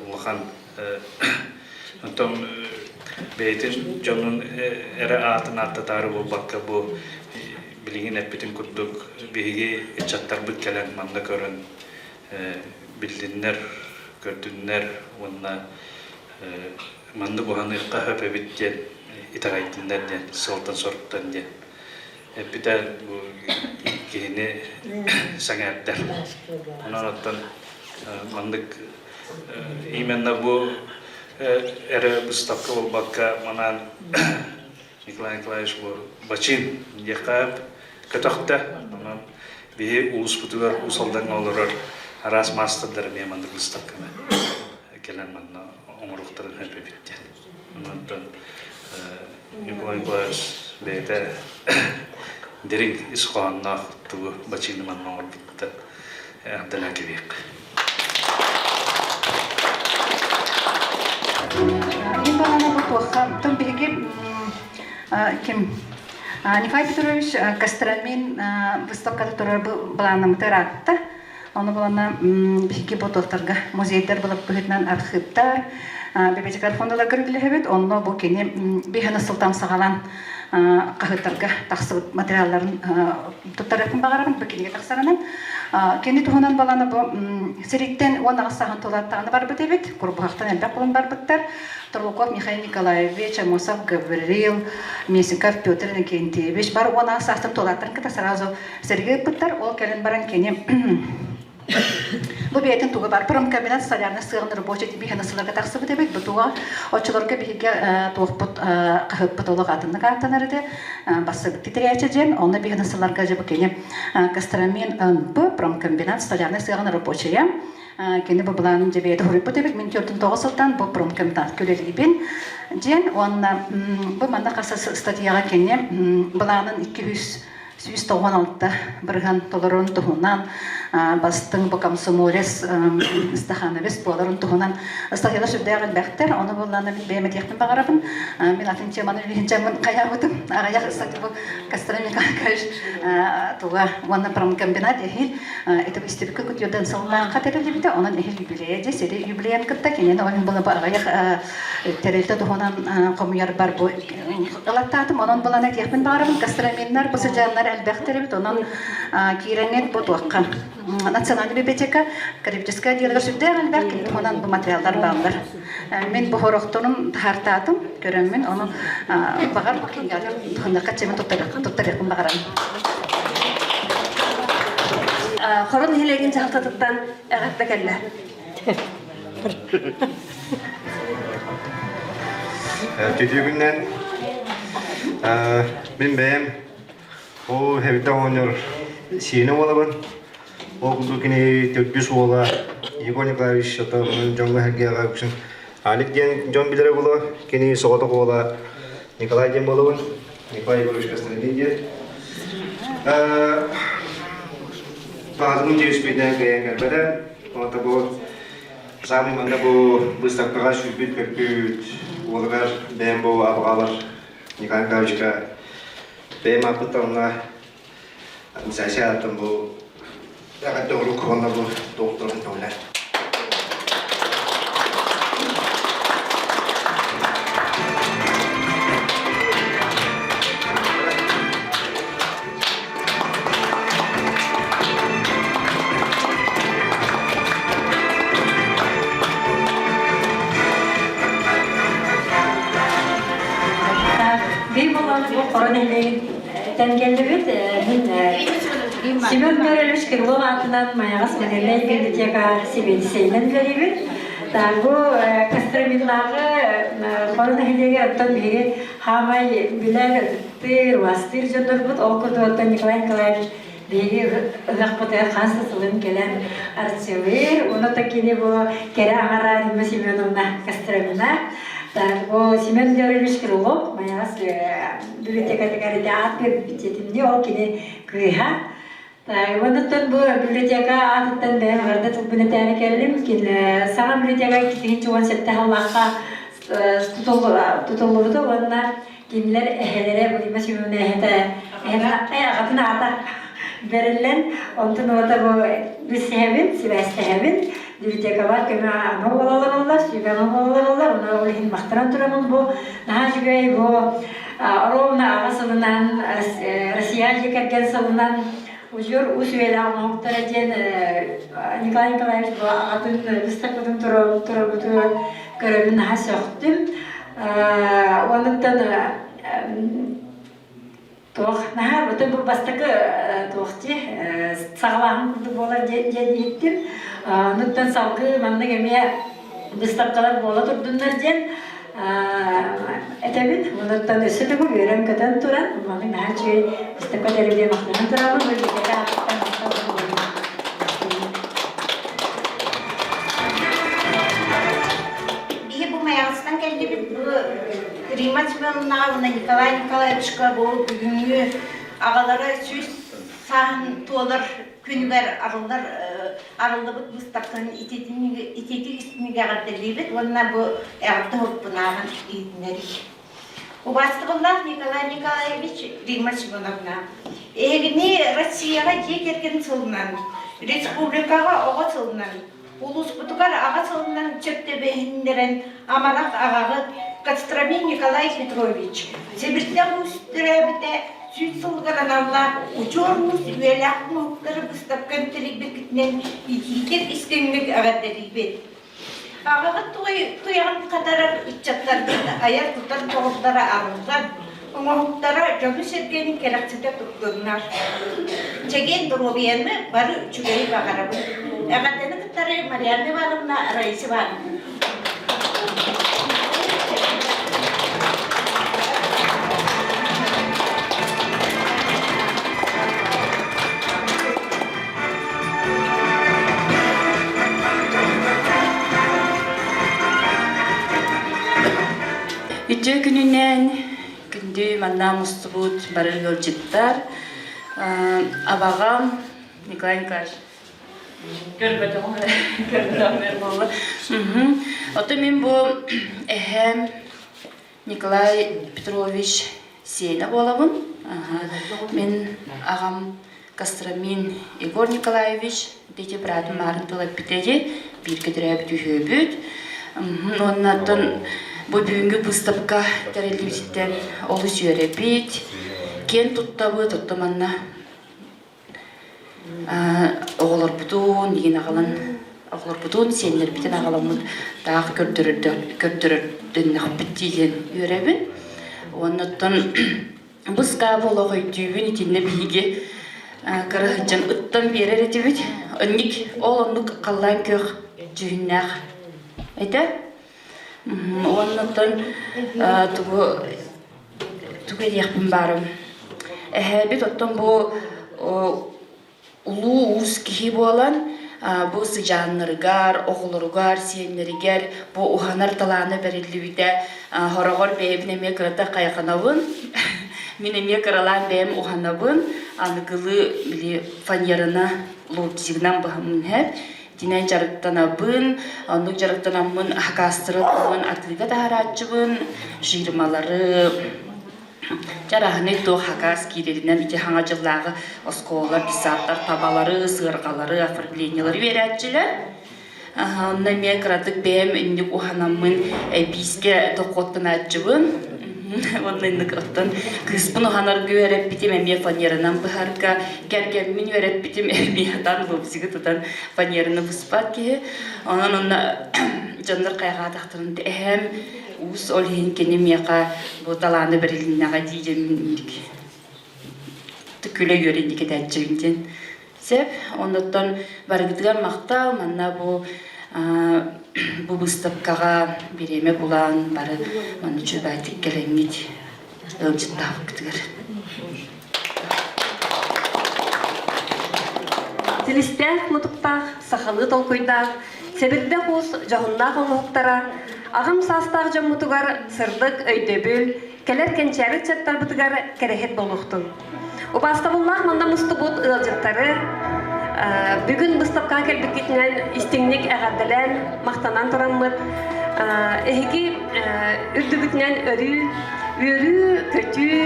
улахан онтон бэйэтин дьонун эрэ аатын ааттатаары буолбакка бу билигин эппитин курдук биһиги ыччаттарбыт кэлэн манна көрөн биллиннэр, көрдүннэр уонна маннык уһаныахха сөп эбит диэн итэҕэйдиннэр диэн сыалтан-соруктан диэн эппитэ бу киһини сэҥээрдэр. Онон оттон маннык именно бу эрэ выставка буолбакка манаан Николай Николаевич бу бачыын диэххэ көтөхтө. Онон биһи улууспутугар Уус Алдаҥҥа олорор араас маастардар эмиэ маннык выставканы кэлэн манна оҥоруохтарын сөп эбит диэн. Онон Николай Николаевич бэйэтэ дириҥ ис хоһоонноох тугу бачыыны манна оҥорбуттан эҕэрдэлээн кэбиһиэххэ. Мин баҕана бу туохха тон биһиги ким Николай Петрович Костромин выставката турар былаанаммыты ыраатта. Ону булана биһиги бу туохтарга музейдар былык быһыытынан архыыптар. библиотекар фондаларга үлэлэһэбит. Онно бу кини биһаны сылтан саҕалаан хаһыаттарга тахсыбыт материалларын туттарыахпын баҕарабын, бу кинигэ тахсарынан. Кини туһунан баланы бу сириттэн 18 саһын тулаттаҕына барбыт эбит, Курбуһахтан элбэх булан барбыттар. Торлуков Михаил Николаевич, Амосов Гаврил, Месиков Петр Иннокентьевич бар 18 саастан туолааттарын кытта сразу сэргэ ыппыттар. Ол кэлин баран кини Бу бэйэтин туга бар промкомбинат столярный сыаҕын рабочий биһиэнэ сыларга тахсыбыт эбит. Бу туга оччолорго биһиги туохпут хаһыппыт олох атыннык ааттанар этэ. Бассыбыт титирээччи диэн. Онно биһиэнэ сыларга дьэ бу кини Костромин НП промкомбинат столярный сыаҕын рабочая. Кини бу былаанын дьэ бэйэтэ хоруйбут эбит. Мин 49 сылтан бу промкомбинатка үлэлиибин диэн. Уонна бу манна хас статьяҕа кини былаанын 200 196 бырыһан толорорун туһунан бастыҥ бу комсомолец стахановец буоларын туһунан статьялар сүрдээх элбэхтэр. Ону буоллаана мин бэйэм этиэхпин баҕарабын. Мин атын теманы билиһинчэммин хайаабытым. Аҕыйах статья бу Костромин Николаевич туга уонна промкомбинат эһил ити истибиккэ күтүөрдэн сыллаахха тэриллибитэ. Онон эһил юбилея дьэ сири юбилейын кытта кинини ол была аҕыйах тэрилтэ туһунан хомуйарбар бу ылаттаатым. Онон булан этиэхпин баҕарабын, костроминнар бу сыдьааннар элбэхтэр эбит. Онон киирэҥҥит бу туохха Национальная библиотека Карибическая отделыгар сүрдээх элбэх кини туһунан бу материаллар бааллар. Мин бу хорохторун таһаартаатым, көрөммүн, ону баҕар кинигэлэр туһуннахха чэмин туттарыахпын баҕарабын. Хорон нэһилиэгин дьаһалтатыттан эҕэрдэ кэллэ. Түтүгүнэн мин бэйэм ол эбитэ оҕонньор сиэнэ буолабын. Ол курдук кини төрдүс уола Егор Николаевич ото дьоҥҥо сэргээҕэ үксүн Алик диэн дьон билэрэ буолуо. Кини соҕотох уола Николай диэн буолабын. Николай Егорович Костромин диэн. Баҕатын дьиэ үспүйдээн кыайан кэлбэтэ. Онто бу Самый манна бу выставкаҕа сүүрбүт-көппүт уолугар бэйэм бу абаҕалар Николай Николаевичка бэйэм ааппыттан Сася аттан бу эҕэрдэ урук уонна бу доҕотторун көҕүлэр. Бий боллону бу хоро нэһилиэгин кэллибит. Мин Семен Гаврилович Крылов аатынан Майаҕас модельнай библиотека сэбиэдиссэйинэн үлэлиибин. Бу Костроминнааҕы хоро нэһилиэгэ оттон биһиги хаамай билэр ытыктыыр, убастыыр дьоннорбут. Ол курдук оттон Николай Николаевич биһиги ыһыахпытыгар хас да сылын кэлэн арчылыыр. Уонна кини бу кэрэ аҥара Римма Семеновна Костромина. Так, бу Семен Гаврилович Крылов Майаҕас библиотекатыгар ити аат биэрбит ол кини кыыһа. Так, онуттан бу библиотека аатыттан бэйэм эҕэрдэ тылбын этээри кэллим. Кини саҥа библиотека 2017 сыллаахха тутуллубута уонна кинилэр эһэлэрэ Владимир Семеновна эһэтэ аҕатын аата бэриллэн онтун уота бу билсиһэбин, сибээстэһэбин библиотекабар көмө ама буолалар сүбэ ама буолалар онно ол иһин махтанан турамын бу наһаа үчүгэй бу ровно аҕа сылынан Россия дьиэ кэргэн сылынан Удьуор ус үйэлээх оҥоһуктара диэн Николай Николаевич бу аҕатын быыстапкатын турарбытыгар көрөбүн наһаа сөхтүм. Онуттан туох наһаа бу бу бастакы туох дии саҕалааһын курдук буолар диэн иһиттим. Онуттан салгыы маннык эмиэ быыстапкалар буола турдуннар диэн этэбин. Онуттан өссө төгүл үөрэн-көтөн туран, маннык наһаа үчүгэй быыстапка тэрилиэ махтанан турабын. Биһи бу Майаҕастан кэллибит. Бу Римма Семеновнаҕа уонна Николай Николаевичка бу бүгүҥҥү аҕалара 100 сааһын туолар күнүгэр арыллар арыллыбыт быыстапканы итиитик истиҥник эҕэрдэлиибит уонна бу эҕэрдэ уһуппунааҕын иһитиннэрии. Убаастабыллаах Николай Николаевич, Римма Семеновна, эһигини Россияҕа дьиэ кэргэн сылынан, республикаҕа оҕо сылынан. Улууспутугар аҕа сылынан сөптөбөһүннэрэн амарах аҕаҕыт Костромин Николай Петрович Сибиртэх уус төрөөбүтэ сүүс сылыгар аналлаах Учуор уус үйэлээх оҥоһуктары быыстапканы тэрийбиккитинэн итиитик истиҥник эҕэрдэлиибит. Аҕаҕыт туйаҕын хатарар ыччаттаргыт айар-тутар дьоҕурдара арыллан, оҥоһуктара дьону-сэргэни кэрэхсэтэ турдуннар. Чэгиэн доруобуйаны бары үчүгэйи баҕарабын. Эҕэрдэни кыттары Марианна Ивановна, Раиса Ивановна. Үтүө күнүнэн күндү манна мустубут бары ыалдьыттар, абаҕам Николай Николаевич көрбөтөҕүм көрбөтөҕүм буолла. Оттон мин бу эһэм Николай Петрович сиэнэ буолабын. Мин аҕам Костромин Егор Николаевич дети быраатым маарын тыл эппитэ дии, бииргэ төрөөбүт үһүөбүт. Уонна оттон бу бүгүҥҥү быыстапка тэриллибититтэн олус үөрэбит, киэн туттабыт, оттон манна оҕолорбутун иин аҕалан оҕолорбутун сиэннэрбитин аҕаламмыт таах көрдөрөрдөннөхпүт диэн үөрэбин. Уонна оттон быскаабы олох өйдүүбүн итиннэ биһиги кыра сылдьан ыттан биэрэр этибит. Онник ол оннук халлаан күөх дьүһүннээх этэ. Уонна оттон тугу тугу этиэхпин баарым. Эһээбит оттон бу улуу уус киһи буолан бу сыдьааннарыгар, оҕолоругар, сиэннэригэр бу уһанар талаана бэриллибитэ. Хороҕор бэйэбин эмиэ кырата хайҕанабын. Мин эмиэ кыралаан бэйэм уһанабын. Аныгылыы били фанераны лобзигынан быһаммын иһэр. Итинэн дьарыктанабын, оннук дьарыктанаммын хакаастырыллабын, атыыга таһарааччыбын, фирмалары, чараһыный туох хакаас киирэринэн ити хаҥа дьыллааҕы оскуолалар, детсадтар табалары, сыарҕалары, оформлениелары үөрээччилэр. Онно эмиэ кыратык бэйэм инник уһанаммын эбиискэ дохуоттанааччыбын. Уонна инник оттон кыыспын уһанарга үөрэппитим эмиэ фанеранан быһарга, кэргэммин үөрэппитим эмиэ хатан лобзигы тутан фанераны быспат киһи. Онон онно дьоннор хайҕаатахтарын эһэм уус ол иһин кини миэхэ бу талааны бэрилиннэҕэ дии диэн күлэ үөрэ инник этээччибин диэн Сөп. Оннуттан барыгытыгар махтал. Манна бу бу быыстапкаҕа бириэмэ булан бары манна үчүгэйдик кэлэҥҥит ыалдьыттаабыккытыгар. Силистээх мутуктаах, сахалыы толкуйдаах, сэбирдэх уус дьоһуннаах оҥоһуктара аҕам саастаах дьоммутугар сырдык өйдөбүл, кэлэр кэнчээри ыччаттарбытыгар кэрэһит буолуохтун. Убаастабыллаах манна мустубут ыалдьыттары бүгүн быыстапкаҕа кэлбиккитинэн истиҥник эҕэрдэлээн, махтанан тураммыт эһиги үрдүгүтүнэн өрүү үөрүү-көтүү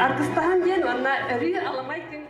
аргыстаһан диэн уонна өрүү аламай күн.